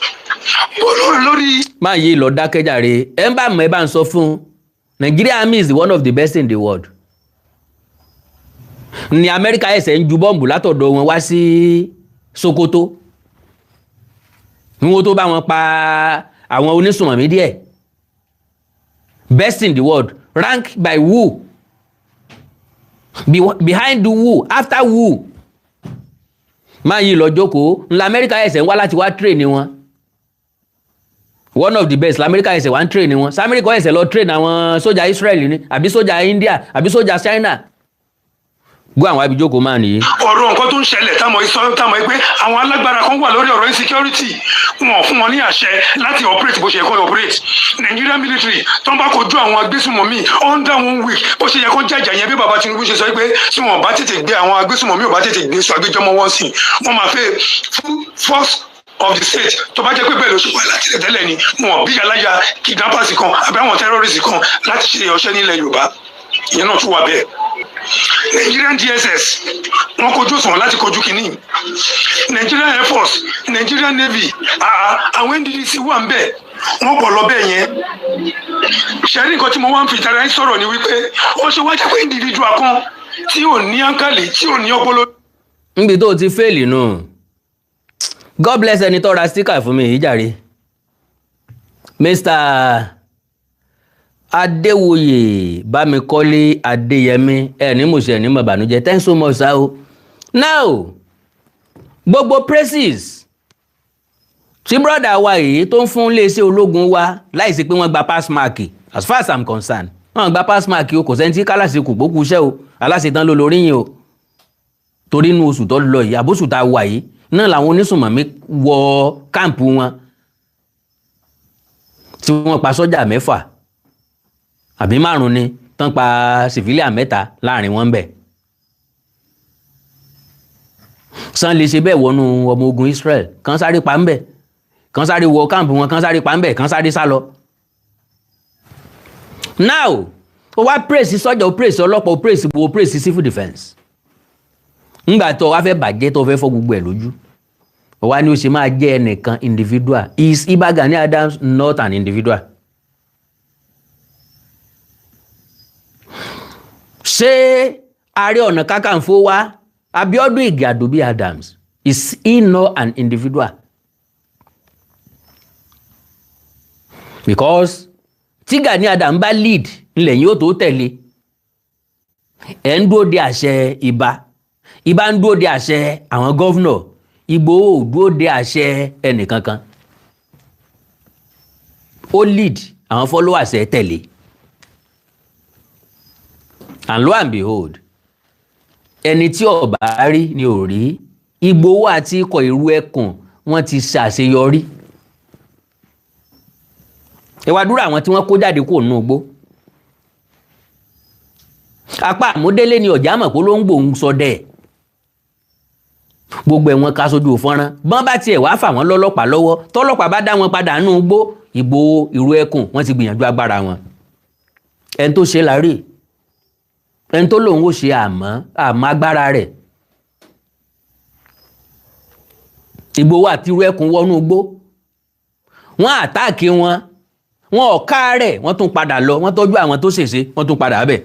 But lórí Máa yí lọ dákẹ́jàre. Ẹ ń bá mọ̀, ẹ bá ń sọ fún un. Nigeria Army is one of the best in the world ní Amẹ́ríkà. Ẹ̀sẹ̀ ń ju bọ́ǹbù látọ̀dọ̀ wọn wá sí Sokoto ní wọ́n tó bá wọn pa àwọn onísùnmọ̀mí díẹ̀. Best in the world rank by who? Behind who? After who? Máa yí lọ jókòó. Ńlá Amẹ́ríkà ẹ̀sẹ̀ ń wá láti wá train wọn. One of the best lamẹ́ríkà ẹ̀sẹ̀ wá ń train wọn. Samẹ́ríkà ẹ̀sẹ̀ lọ train àwọn sójà Israel ni, àbí sójà India, àbí sójà China? Gbọ́ àwọn abijókòó máa nìyí. Ọ̀rọ̀ nǹkan tó ń ṣẹlẹ̀ táwọn sọ, táwọn pé àwọn alágbára kan wà lórí ọ̀rọ̀ insecurity, wọn ò fún wọn ní àṣẹ láti operate bó ṣe yẹ kó operate. Nigerian military tó ń bá kojú àwọn agbésùnmọ̀mí under one week, bó ṣe yẹ kó jàjà yẹn, bí baba Tinubu ṣe sọ pé tí wọn bá tètè gbé àwọn agbésùnmọ̀mí, ò bá tètè gbé sọ agbẹjọ́mọ́ wọn sí, wọn máa fẹ́ full force of the state. Tó bá jẹ́ pé bẹ́ẹ̀ ló ṣe wà láti tẹ́lẹ̀ ni, wọn bí aláya kidnappers kan àbí àwọn terrorists kan láti ṣe ọṣẹ́ nílẹ̀ Yorùbá. Ìyẹn náà tún wà bẹ́ẹ̀. Nigerian DSS, wọn kojú òṣùwọ̀n láti kojú kínní. Nigerian Air Force, Nigerian Navy, àwọn NDDC wà ń bẹ̀, wọ́n pọ̀ lọ bẹ́ẹ̀ yẹn. Ṣẹ́rí, nǹkan tí mo wá ń fi ìtara yín sọ̀rọ̀ ni wípé ó ṣe wá jẹ́ pé individual kan tí ò ní áńkàlì, tí ò ní ọpọlọ. Níbi tó o ti fail nù. God bless ẹni tó ra sticker fún mi yìí jàre, Mr Adéwòye Bámikọ́lé Adéyẹmí. Ẹ ní mo ṣe ní mo bànújẹ́. Thanks so much, sir o. Now, gbogbo praises tí brother wa yìí tó ń fún iléeṣẹ́ ológun wa láìsí pé wọ́n gba pass mark, as far as I'm concerned, wọ́n gba pass mark o. Kò sẹ́ni tí kálàsì kù gbókù iṣẹ́ o, aláṣetán ló lórí yín o. Torí inú oṣù tó lọ yìí, àbóṣù tá a wà yìí náà, làwọn onísùnmọ̀mí wọ camp wọn tí wọ́n pa sọ́jà mẹ́fà àbí márùn ni, tán pa civilian mẹ́ta láàrin wọn bẹ̀. San lè ṣe bẹ́ẹ̀ wọnú ọmọ ogun Israel kan sáré pa ń bẹ̀, kan sáré wọ camp wọn, kan sáré pa ń bẹ̀, kan sáré sá lọ. Now, ó wá praise sọ́jà, ó praise ọlọ́pàá, ó praise, ó praise civil defence. Ńgbà tó wá fẹ́ bàjẹ́, tó fẹ́ fọ́ gbogbo ẹ̀ lójú, ó wá ní ó ṣe máa jẹ́ ẹnìkan, individual. Is Ìbà Gani Adams not an individual? Ṣé Ààrẹ Ọ̀nà Kakanfò wa Abiodun Ige Adobi Adams, is he not an individual? Because tí Gani Adams bá lead ńlẹ̀ yóò tó tẹ̀lé. Ẹ̀ ń dúró de àṣẹ Ìbà, Ìbà ń dúró de àṣẹ àwọn governor, Ìgbòho ò dúró de àṣẹ ẹnìkankan. Ó lead, àwọn followers ẹ̀ tẹ̀lé, and lo and behold, ẹni tí ó bá rí ni ò rí. Ìgbòho àti ikọ̀ ìrú ẹkùn, wọ́n ti ṣàṣeyọrí. Ẹ wá dúró, àwọn tí wọ́n kó jáde kúrò nínú igbó, apá àmúdélé ni ọ̀já mọ̀ pé ló ń gbòun sọdẹ̀. Gbogbo ẹ̀ wọ́n ká sójú fọ́nrán. Bọ́n bá tiẹ̀ wá fà wọ́n lọ́lọ́pàá lọ́wọ́, tọ́lọ́pàá bá dá wọn padà nínú igbó, Ìgbòho, ìrú ẹkùn, wọ́n ti gbìyànjú agbára wọn. Ẹni tó ṣe lárí, ẹni tó lòun ó ṣe, àmọ́ àmọ́ agbára rẹ̀. Ìgbòho àti ìrú ẹkùn wọnú igbó, wọ́n attack wọn, wọn ò ká rẹ̀, wọ́n tún padà lọ, wọ́n tọ́jú àwọn tó ṣèṣe, wọ́n tún padà bẹ̀.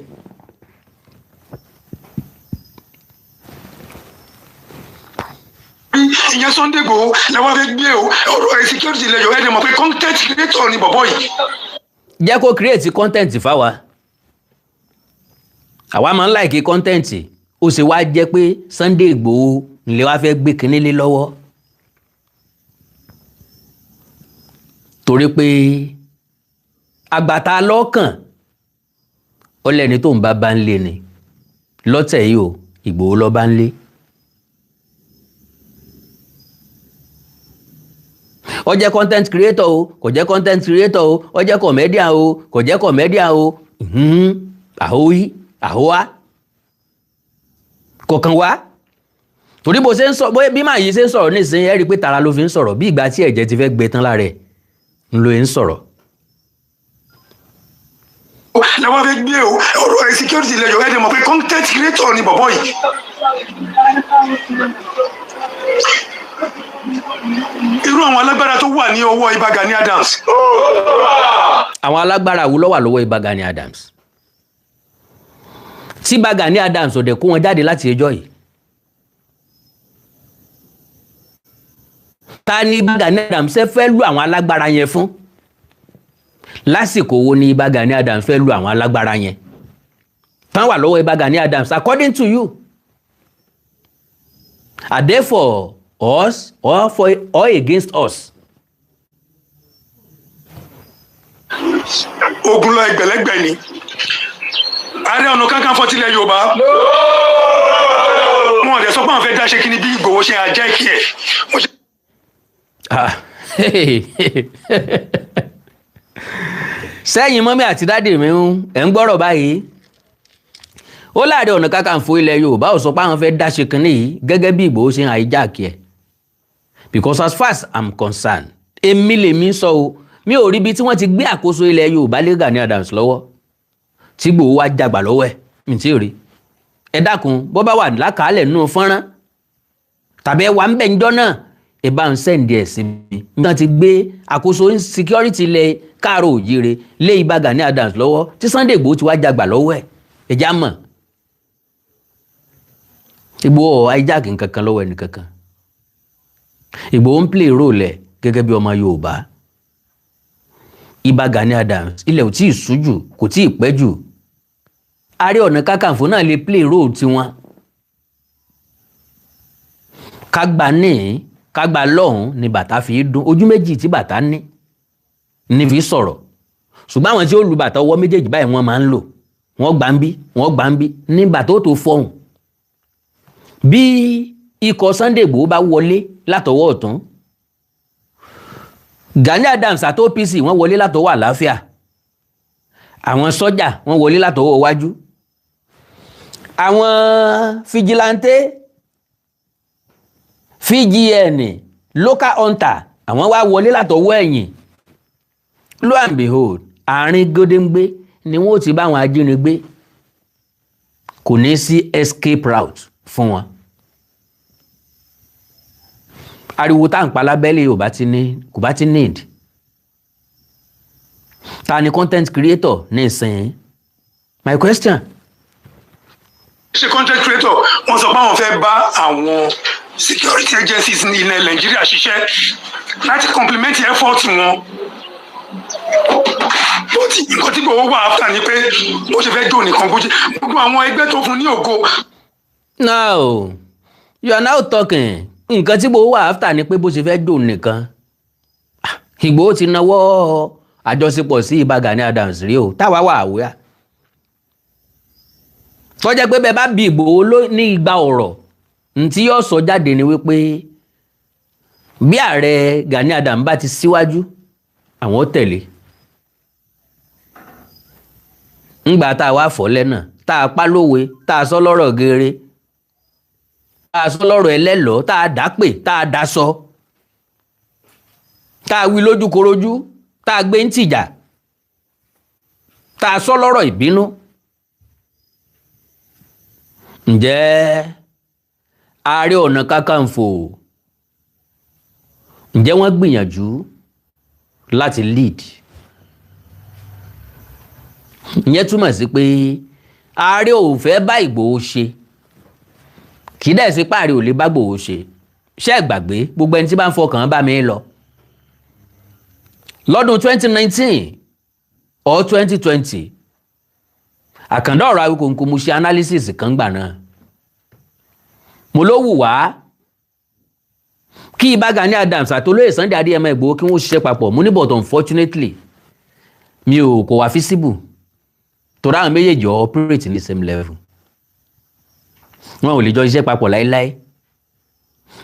Ìyẹn Sunday Igboho làwọn fẹ́ gbé o. Ọ̀rọ̀ security ilẹ̀ Yorùbá, ẹ̀ mọ̀ pé content creator ni bọ̀bọ̀ yìí. Jẹ́ kó create content fáwa, àwa máa ń like content. Ó sì wá jẹ́ pé Sunday Igboho ńlẹ̀ wá fẹ́ gbé kinní lé lọ́wọ́, torí pé àgbàtà lọ́kàn ó lẹ́ni tó ń bá bá ń lé ni lọ́tẹ̀ yìí o. Ìgbòho lọ́ bá ń lé. Ó jẹ́ content creator o, kò jẹ́ content creator o, ó jẹ́ comedian o, kò jẹ́ comedian o, àhóyí àhóhá kọ̀ọ̀kan wá. Torí bó ṣe ń sọ, bóyá bí màá yìí ṣe ń sọ̀rọ̀ nísìnyí, ẹ rí i pé tara ló fi ń sọ̀rọ̀, bí ìgbà tí ẹ̀jẹ̀ ti fẹ́ gbẹ tán lára ẹ̀ ń lo ń sọ̀rọ̀. Làwọn fẹ́ gbé o. Ọ̀rọ̀ security ilẹ̀ Yorùbá, ẹ̀ mọ̀ pé content creator ni bọ̀bọ̀ yìí. Irú àwọn alágbára tó wà ní ọwọ́ Ìbà Gani Adams. Àwọn alágbára wo ló wà lọ́wọ́ Ìbà Gani Adams tí Ìbà Gani Adams ò dẹ̀ kó wọn jáde láti ẹjọ́ yìí? Ta ni Ìbà Gani Adams fẹ́ lu àwọn alágbára yẹn fún? Lásìkò wo ni Ìbà Gani Adams fẹ́ lu àwọn alágbára yẹn tán wà lọ́wọ́ Ìbà Gani Adams, according to you? Are they for us or for or against us? Ogun lọ ẹgbẹ̀lẹ́gbẹ̀ ni. Ààrẹ Ọ̀nà Kakanfò tilẹ̀ Yorùbá, wọn ò dẹ̀ sọ pé àwọn fẹ́ dá ṣe kíni bí Ìgbòho ṣe àjẹ́ kí ẹ̀. Ah, sẹ́yìn mummy àti daddy mi ń ẹ̀ ń gbọ́rọ̀ báyìí. Ó láàrin Ọ̀nà Kakanfò ilẹ̀ Yorùbá ò sọ pé àwọn fẹ́ dá ṣe kínní yìí gẹ́gẹ́ bí Ìgbòho ṣe ń hijack ẹ̀, because as far as I'm concerned, èmi lèmi sọ o, mi ò rí ibi tí wọ́n ti gbé àkóso ilẹ̀ Yorùbá lé Gani Adams lọ́wọ́ tí Ìgbòho wá jàgbà lọ́wọ́ ẹ̀. Mi tí ì rí. Ẹ dákun, bó bá wà lákàálẹ̀ nínú fọ́nrán tàbí ẹ wà ń bẹ̀ ńjọ́ náà, ẹ bá ń send ẹ̀ sí mi. Wọ́n ti gbé àkóso security ilẹ̀ káàró òjíire lé Ìbà Gani Adams lọ́wọ́ tí Sunday Igboho ti wá jàgbà lọ́wọ́ ẹ̀, ẹ já mọ̀. Ìgbòho hijack nǹkankan lọ́wọ́ ẹnìkankan. Ìgbòho ń play role ẹ̀ gẹ́gẹ́ bí ọmọ Yorùbá. Ìbà Gani Adams, ilẹ̀ ò tí ì sú jù, kò tí ì pẹ́ jù. Ààrẹ Ọ̀nà Kakanfò náà lè play role tiwọn. Kágbá ní kágbá lọ́hùn ni bàtà fi dún. Ojú méjì tí bàtà ní ní fi sọ̀rọ̀, ṣùgbọ́n àwọn tí ó lu bàtà, ọwọ́ méjèèjì báyìí wọ́n máa ń lò. Wọ́n gbà ń bí, wọ́n gbà ń bí ní bàtà ó tó fọhùn. Bí ikọ̀ Sunday Igboho bá wọlé látọwọ́ ọ̀tún, Gani Adams àti OPC wọ́n wọlé látọwọ́ àlàáfíà, àwọn sọ́jà wọ́n wọlé látọwọ́ iwájú, àwọn vigilante, VGN, local hunter, àwọn wá wọlé látọwọ́ ẹ̀yìn. Lo and behold, àárín gédéǹgbé ni wọ́n ti bá àwọn ajínigbé. Kò ní sí escape route fún wọn. Ariwo tá à ń pa lábẹ́lẹ̀ ò bá ti ní, kò bá ti need. Ta ni content creator ní ìsìn? My question. Ṣe content creator, wọ́n sọ pé àwọn fẹ́ bá àwọn security agencies ní ilẹ̀ Nàìjíríà ṣiṣẹ́ láti complement effort wọn. But nǹkan tí Ìgbòho wà after ni pé bó ṣe fẹ́ jó nìkan, bó ṣe gbogbo àwọn ẹgbẹ́ tó fún ní ògo. Now you are now talking. Nǹkan tí Ìgbòho wà after ni pé bó ṣe fẹ́ dùn nìkan. Ah, Ìgbòho ti nawọ́ àjọṣepọ̀ sí Ìbà Gani Adams rí o, táwa wà àwòyà tọ́jà pé bẹ́ẹ̀ bá bí Ìgbòho ló ní igba ọ̀rọ̀ ntí yóò sọ jáde ni wípé bí ààrẹ Gani Adams bá ti síwájú, àwọn ó tẹ̀lé. Ńgbà tá a wá fọ́ lẹ́nà, tá a pa lówe, tá a sọ lọ́rọ̀ geere, tá a sọ lọ́rọ̀ ẹlẹ́lọ́ọ́, tá a dá pè, tá a dá sọ, tá a wí lójúkorojú, tá a gbé ń tìjà, tá a sọ lọ́rọ̀ ìbínú, ǹjẹ́ Ààrẹ Ọ̀nà Kakanfò, ǹjẹ́ wọ́n gbìyànjú láti lead? Ìyẹn túmọ̀ sí pé ààrẹ ò fẹ́ bá Ìgbòho ṣe. Kì í dẹ̀ sí páàrẹ ò lè bá Ìgbòho ṣe. Ṣé ẹ gbàgbé, gbogbo ẹni tí bá ń fọkàn bá mi lọ, lọ́dún 2019 or 2020, àkàndá ọ̀rọ̀ Awíkonko, mo ṣe analysis kan gbà náà. Mo ló wù wá kí Ìbà Gani Adams àti olóyè Sunday Adéyẹmọ Ìgbòho kí wọ́n ṣiṣẹ́ papọ̀. Mo ní, but unfortunately, mi ò kò wá feasible, torí àwọn méjèèjì operate ní same level. Wọn ò lè jọ ṣiṣẹ́ papọ̀ láéláé.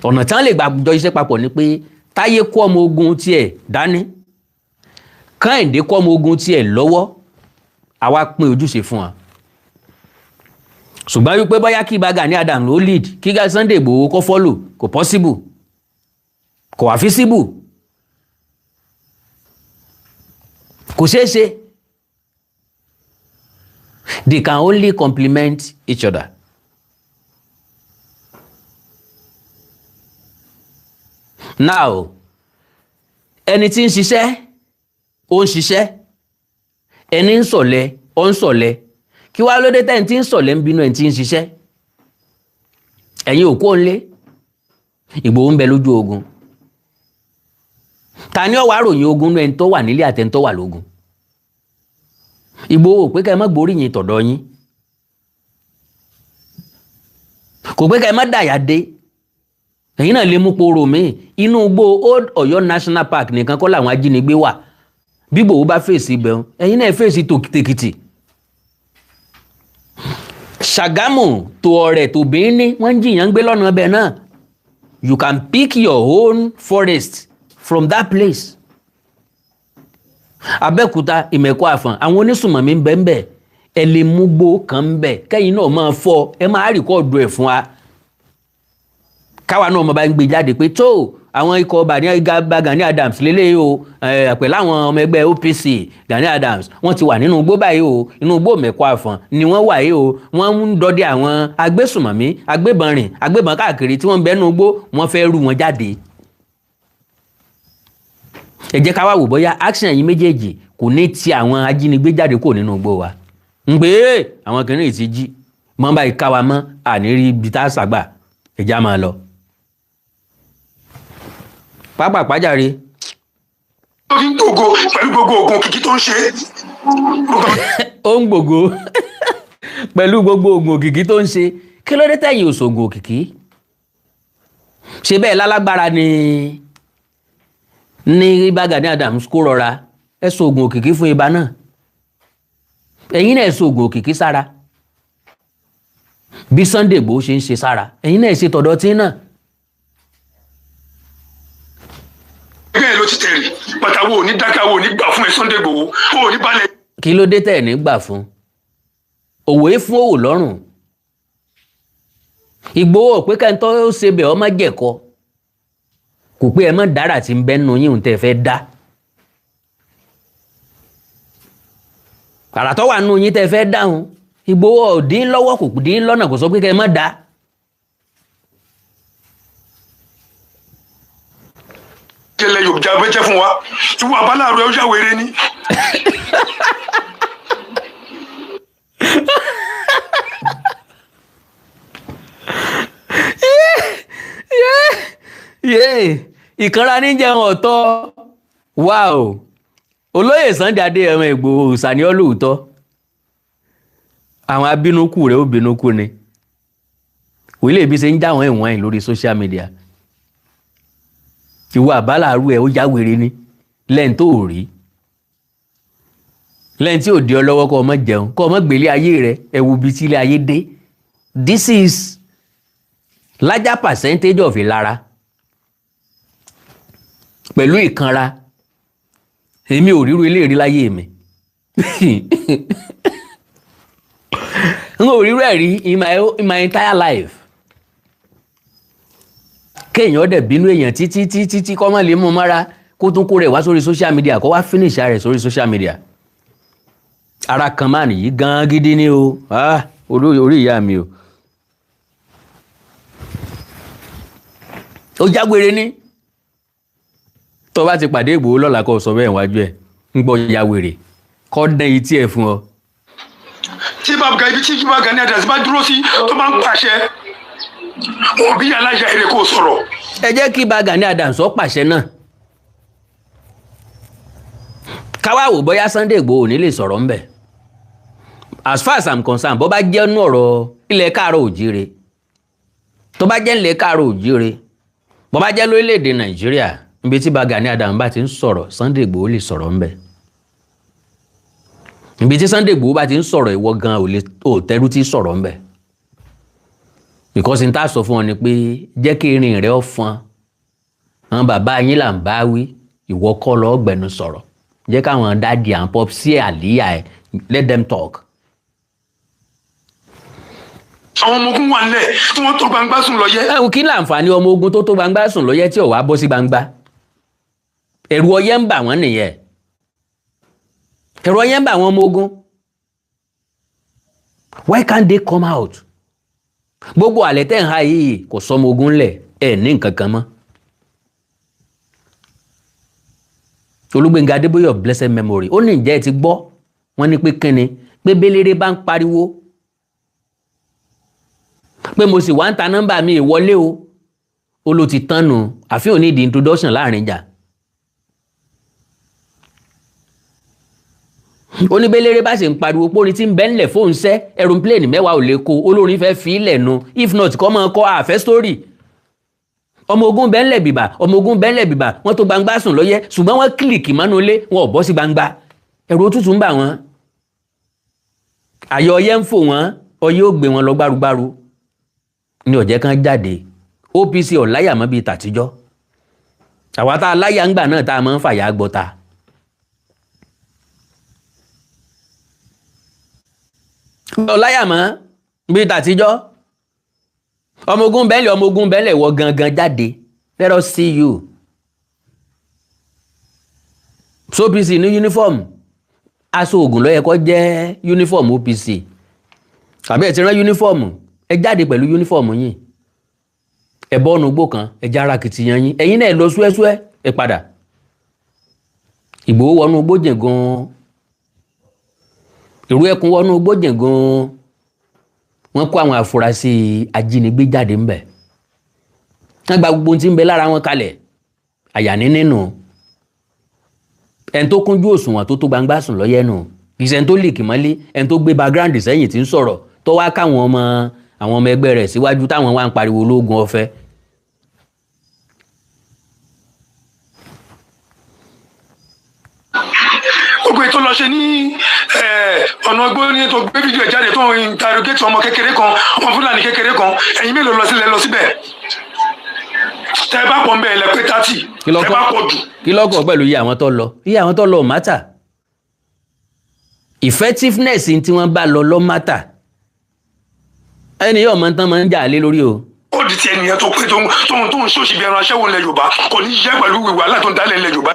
Ọ̀nà tí wọ́n lè gbà jọ ṣiṣẹ́ papọ̀ ni pé Táyé kó ọmọ ogun tiẹ̀ dání, Kẹ́hìndé kó ọmọ ogun tiẹ̀ lọ́wọ́, àwa pín ojúṣe fún wa. Ṣùgbọ́n wípé bóyá kí Ìbà Gani Adams ló lead, kí Sunday Igboho kó follow, kò possible, kò wá feasible, kò ṣeé ṣe. They can only complement each other. Now, ẹni tí ń ṣiṣẹ́, ó ń ṣiṣẹ́. Ẹni ń ṣọ̀lẹ, ó ń ṣọ̀lẹ. Kí wàá lóde tẹ́ni tí ń ṣọ̀lẹ ń bínú ẹni tí ń ṣiṣẹ́? Ẹ̀yin òkú òǹlé, Ìgbòho ń bẹ lójú ogun. Ta ni ó wá ròyìn ogun nú ẹni tó wà nílé àtẹni tó wà lógun? Ìgbòho pé ká ẹ má gbóríyìn tọ̀dọ̀ yín, kò pé ká ẹ má dàyà dé. Ẹ̀yin náà lè mú poro míì. Inú igbó Old Ọ̀yọ́ National Park nìkan kọ́ làwọn ajínigbé wà. Bí Ìgbòho bá fèsì ibẹ̀, ẹ̀yin náà fèsì tèkìtì, Ṣàgámù tó ọ̀rẹ́ tó bííní, wọ́n ń jìyàn gbé lọ́nà ọbẹ̀ náà. You can pick your own forest from that place. Abẹ́òkúta, Ìmẹ̀kọ Àfọ̀n, àwọn onísùnmọ̀mí ń bẹ ń bẹ. Ẹ lè mú gbó kan ń bẹ, kẹ́yìn náà máa fọ́, ẹ máa record ẹ̀ fún wa, káwa náà mo bá ń gbé jáde pé tó àwọn ikọ̀ Gani Adams lélẹ́yìí o, pẹ̀lú àwọn ọmọ ẹgbẹ́ OPC Gani Adams, wọ́n ti wà nínú igbó báyìí o. Inú igbó Mẹ̀kọ Àfọ̀n ni wọ́n wà yìí o. Wọ́n ń dọdẹ àwọn agbésùmọ̀mí, agbébọn rìn, agbébọn káàkiri tí wọ́n ń bẹ nínú igbó. Wọ́n fẹ́ rú wọn jáde. Ẹ jẹ́ ká wá wò bóyá action yìí méjèèjì kò ní ti àwọn ajínigbé jáde kúrò nínú igbó wa, ń pé àwọn kìnìún ti jí mọ́ báyìí ká wa mọ́, àní rí ibi tá a sàgbà. Ẹ̀já máa lọ pápá jàre. Tó fi ń gbògo pẹ̀lú gbogbo oògùn òkìkí tó ń ṣe. Ó ń gbògo pẹ̀lú gbogbo oògùn òkìkí tó ń ṣe. Kí ló dé tẹ̀yìn òṣògùn òkìkí ṣe bẹ́ẹ̀ lálágbára ni ní Ìbà Gani Adams? Kó rọra, ẹ sọ oògùn òkìkí fún ibà náà. Ẹ̀yin náà ẹ sọ oògùn òkìkí sára bí Sunday Igboho ṣe ń ṣe sára. Ẹ̀yin náà ẹ ṣe tọ̀dọ̀ tí náà. Bẹ́ẹ̀ ló ti tẹ̀rì bàtà wo ò ní dákẹ́, wo ò ní gbà fún ẹ, Sunday Igboho, wo ò ní balẹ̀. Kí ló dé tẹ̀ ní gbà fún òwe fún òwò lọ́rùn Ìgbòho pé kẹ́ńtọ́ ó ṣe bẹ̀ ọ́ má jẹ̀kọ́? Kò pé ẹ má dára tí ń bẹ́ nù yín tẹ́ fẹ́ dá àrà tó wà nù yín tẹ́ fẹ́ dáhùn. Ìgbòho ò dín lọ́wọ́, kò dín lọ́nà, kò sọ pé kẹ́ ẹ má dá. Jẹlẹ Yorùbá bẹ jẹ fún wa, ìwọ abáláàrú ẹ ó yà wéré ni. Ìkanra ní jẹun ọ̀tọ̀. Wow, olóyè Sunday Adéyẹmọ Ìgbòho òòṣà ni ọ́ lóòótọ́. Àwọn abínúkù rẹ̀ ó bínúkù ni wílé ibi ṣe ń já àwọn ìwọ̀n ẹ̀ lórí social media. Ìwọ àbálàrú ẹ̀ ó já wèrè ni lẹ́yìn tó rí, lẹ́yìn tí ò di ọ lọ́wọ́ kọ́ ọmọ jẹun, kọ́ ọmọ gbélé ayé rẹ. Ẹ wo ibi tí ilé ayé dé. This is larger percentage of ìlara pẹ̀lú ìkanra. Èmi ò ríru ilé rí láyé mi, n ò ríru ẹ̀ rí in my entire life. Kéèyàn dẹ̀ bínú èèyàn títí títí tí kọ́ mọ́ lè mú mọ́ra, kó tún kó rẹ̀ wá sórí social media, kó wá finish rẹ̀ sórí social media. Ara kan máa nìyí gan gidi ni o. Ah, orí ìyá mi o, ó jágbére ní. Tó bá ti pàdé Ìgbòho lọ́la, kó sọ bẹ́ẹ̀ wájú ẹ̀ ń gbọ́ ya wèrè, kó dán etí ẹ̀ fún ọ. Tí bàbá ibi tí Ìbà Gani Adams bá dúró sí, tó bá ń pàṣẹ, wọn bí aláya èrè kò sọ̀rọ̀. Ẹ jẹ́ kí Ìbà Gani Adams ó pàṣẹ náà, káwá wò bóyá Sunday Igboho ò ní lè sọ̀rọ̀ ńbẹ̀. As far as I'm concerned, bó bá jẹ́ nú ọ̀rọ̀ ilẹ̀ káàárọ̀ òjíire, tó bá jẹ́ ilẹ̀ káàárọ̀ òjíire, bó bá jẹ́ lórílẹ̀‐èdè Nàìjíríà, níbi tí Ìbà Gani Adams bá ti ń sọ̀rọ̀, Sunday Igboho lè sọ̀rọ̀ ńbẹ̀. Níbi tí Sunday Igboho bá ti ń sọ̀rọ̀, ìwọ gan ò lè ò tẹ́rù tí sọ̀rọ̀ ńbẹ̀, because n ta sọ fún ọ ni pé jẹ́ kí irin rẹ ọ fọn. Àwọn bàbá yín là ń bá wí, ìwọ kọ́ lọ́ọ́ gbẹnu sọ̀rọ̀. Jẹ́ káwọn daddy and pop sí àlíyà ẹ̀, let them talk. Àwọn ọmọ ogun wà nílẹ̀ tí wọ́n tó gbangba sùn lọ yẹ. Ẹ kí láǹfààní ọmọ ogun tó tó gbangba sùn lọ́yẹ́ tí ò wá bọ́ sí gbangba? Ẹ̀rù ọyẹ́ ń bà wọ́n nìyẹn. Ẹ̀rù ọyẹ́ ń bà wọ́n, ọmọ ogun. Why can't they come out? Gbogbo àlẹ́ tẹ̀ ń ha yìí, kò sọmọ ogun ńlẹ̀ ẹ̀ ní nǹkan kan mọ́. Olúgbénga Adébóyè of blessed memory, ó ní ìjẹ́ ẹ ti gbọ́ wọ́n ní pé kínni pé béléré bá ń pariwo pé mo sì wá ń ta nọ́mbà mi ìwọlé o, ó ló ti tán nù, àfihàn ní ìdí introduction láàrin ìjà. Oníbéléré bá sì ń pariwo pé orin tí ń bẹ́ ńlẹ̀ fóun sẹ́, aeroplane 10 ò lè kó olórin fẹ́ fi ilẹ̀ nu. If not, kọ́ máa kọ́ àfẹ́ story. Ọmọ ogun bẹ́ ńlẹ̀ bìbà, ọmọ ogun bẹ́ ńlẹ̀ bìbà, wọ́n tó gbangba sùn lọ́yẹ́, ṣùgbọ́n wọ́n click mọ́nú ilé, wọn ò bọ́ sí gbangba. Ẹ̀rù òtútù ń bà wọ́n, àyọ̀ ọyẹ́ ń fò wọ́n, ọyẹ́ ò gbé wọn lọ gbárùgbárù ní ọ̀jẹ̀ kan jáde. OPC ọ̀láyà mọ́ bíi tàtijọ́. Àwa tá a láyà ńgbà náà, tá a máa ń fàyà gbọ́ta. Ọ̀láyà mọ́ bíi tàtijọ́. Ọmọ ogun bẹ́ẹ̀lẹ̀, ọmọ ogun bẹ́ẹ̀lẹ̀, wọ gangan jáde, let us see you. So OPC ní uniform, aṣọ ògùn ló yẹ kó jẹ́ uniform OPC. Àbí ẹ ti rán uniform? Ẹ jáde pẹ̀lú uniform yín, ẹ bọ́nu gbó kan, ẹ jára kìtìyàn yín, ẹ̀yin náà lọ súẹ́súẹ́, ẹ padà. Ìgbòho wọnú igbó jìn gan-an, ìrú ẹkùn wọnú igbó jìn gan-an, wọ́n kó àwọn afurasí ajínigbé jáde ńbẹ̀, wọ́n gba gbogbo ohun tí ń bẹ lára wọn kalẹ̀. Àyà ní nínú ẹni tó kúnjú òṣùwọ̀n, tó tó gbangba sùn lọ́yẹ́ nù, kì í ṣe ẹni tó lìkì mọ́lé, ẹni tó gbé background sẹ́yìn tí ń sọ̀rọ̀, tó wá káwọn ọmọ, àwọn ọmọ ẹgbẹ́ rẹ̀ síwájú, táwọn wá ń pariwo ológun ọ̀fẹ́. Gbogbo ètò lọ ṣe ní ọ̀nà ọgbọ́n ní tó gbé fídíò ẹ̀ jáde, tó ń interrogate ọmọ kékeré kan, ọmọ Fúlàní kékeré kan. Ẹ̀yin mélòó lọ sílẹ̀ lọ síbẹ̀? Tẹ́ ẹ bá pọ̀ ń bẹ́ẹ̀ lẹ pé 30, tẹ́ ẹ bá pọ̀ jù. Kí lọ́kọ̀ pẹ̀lú iye àwọn tó lọ? Iye àwọn tó lọ ò matter. Effectiveness tí wọ́n bá lọ lọ matter. Ẹni yóò mọ tán máa ń jà lé lórí o. Ó di ti ẹnìyẹn tó pé tó ń ṣòṣì bí ẹran aṣẹ́wó ilẹ̀ Yorùbá, kò ní yẹ pẹ̀lú wàhálà tó ń dálẹ̀ ilẹ̀ Yorùbá.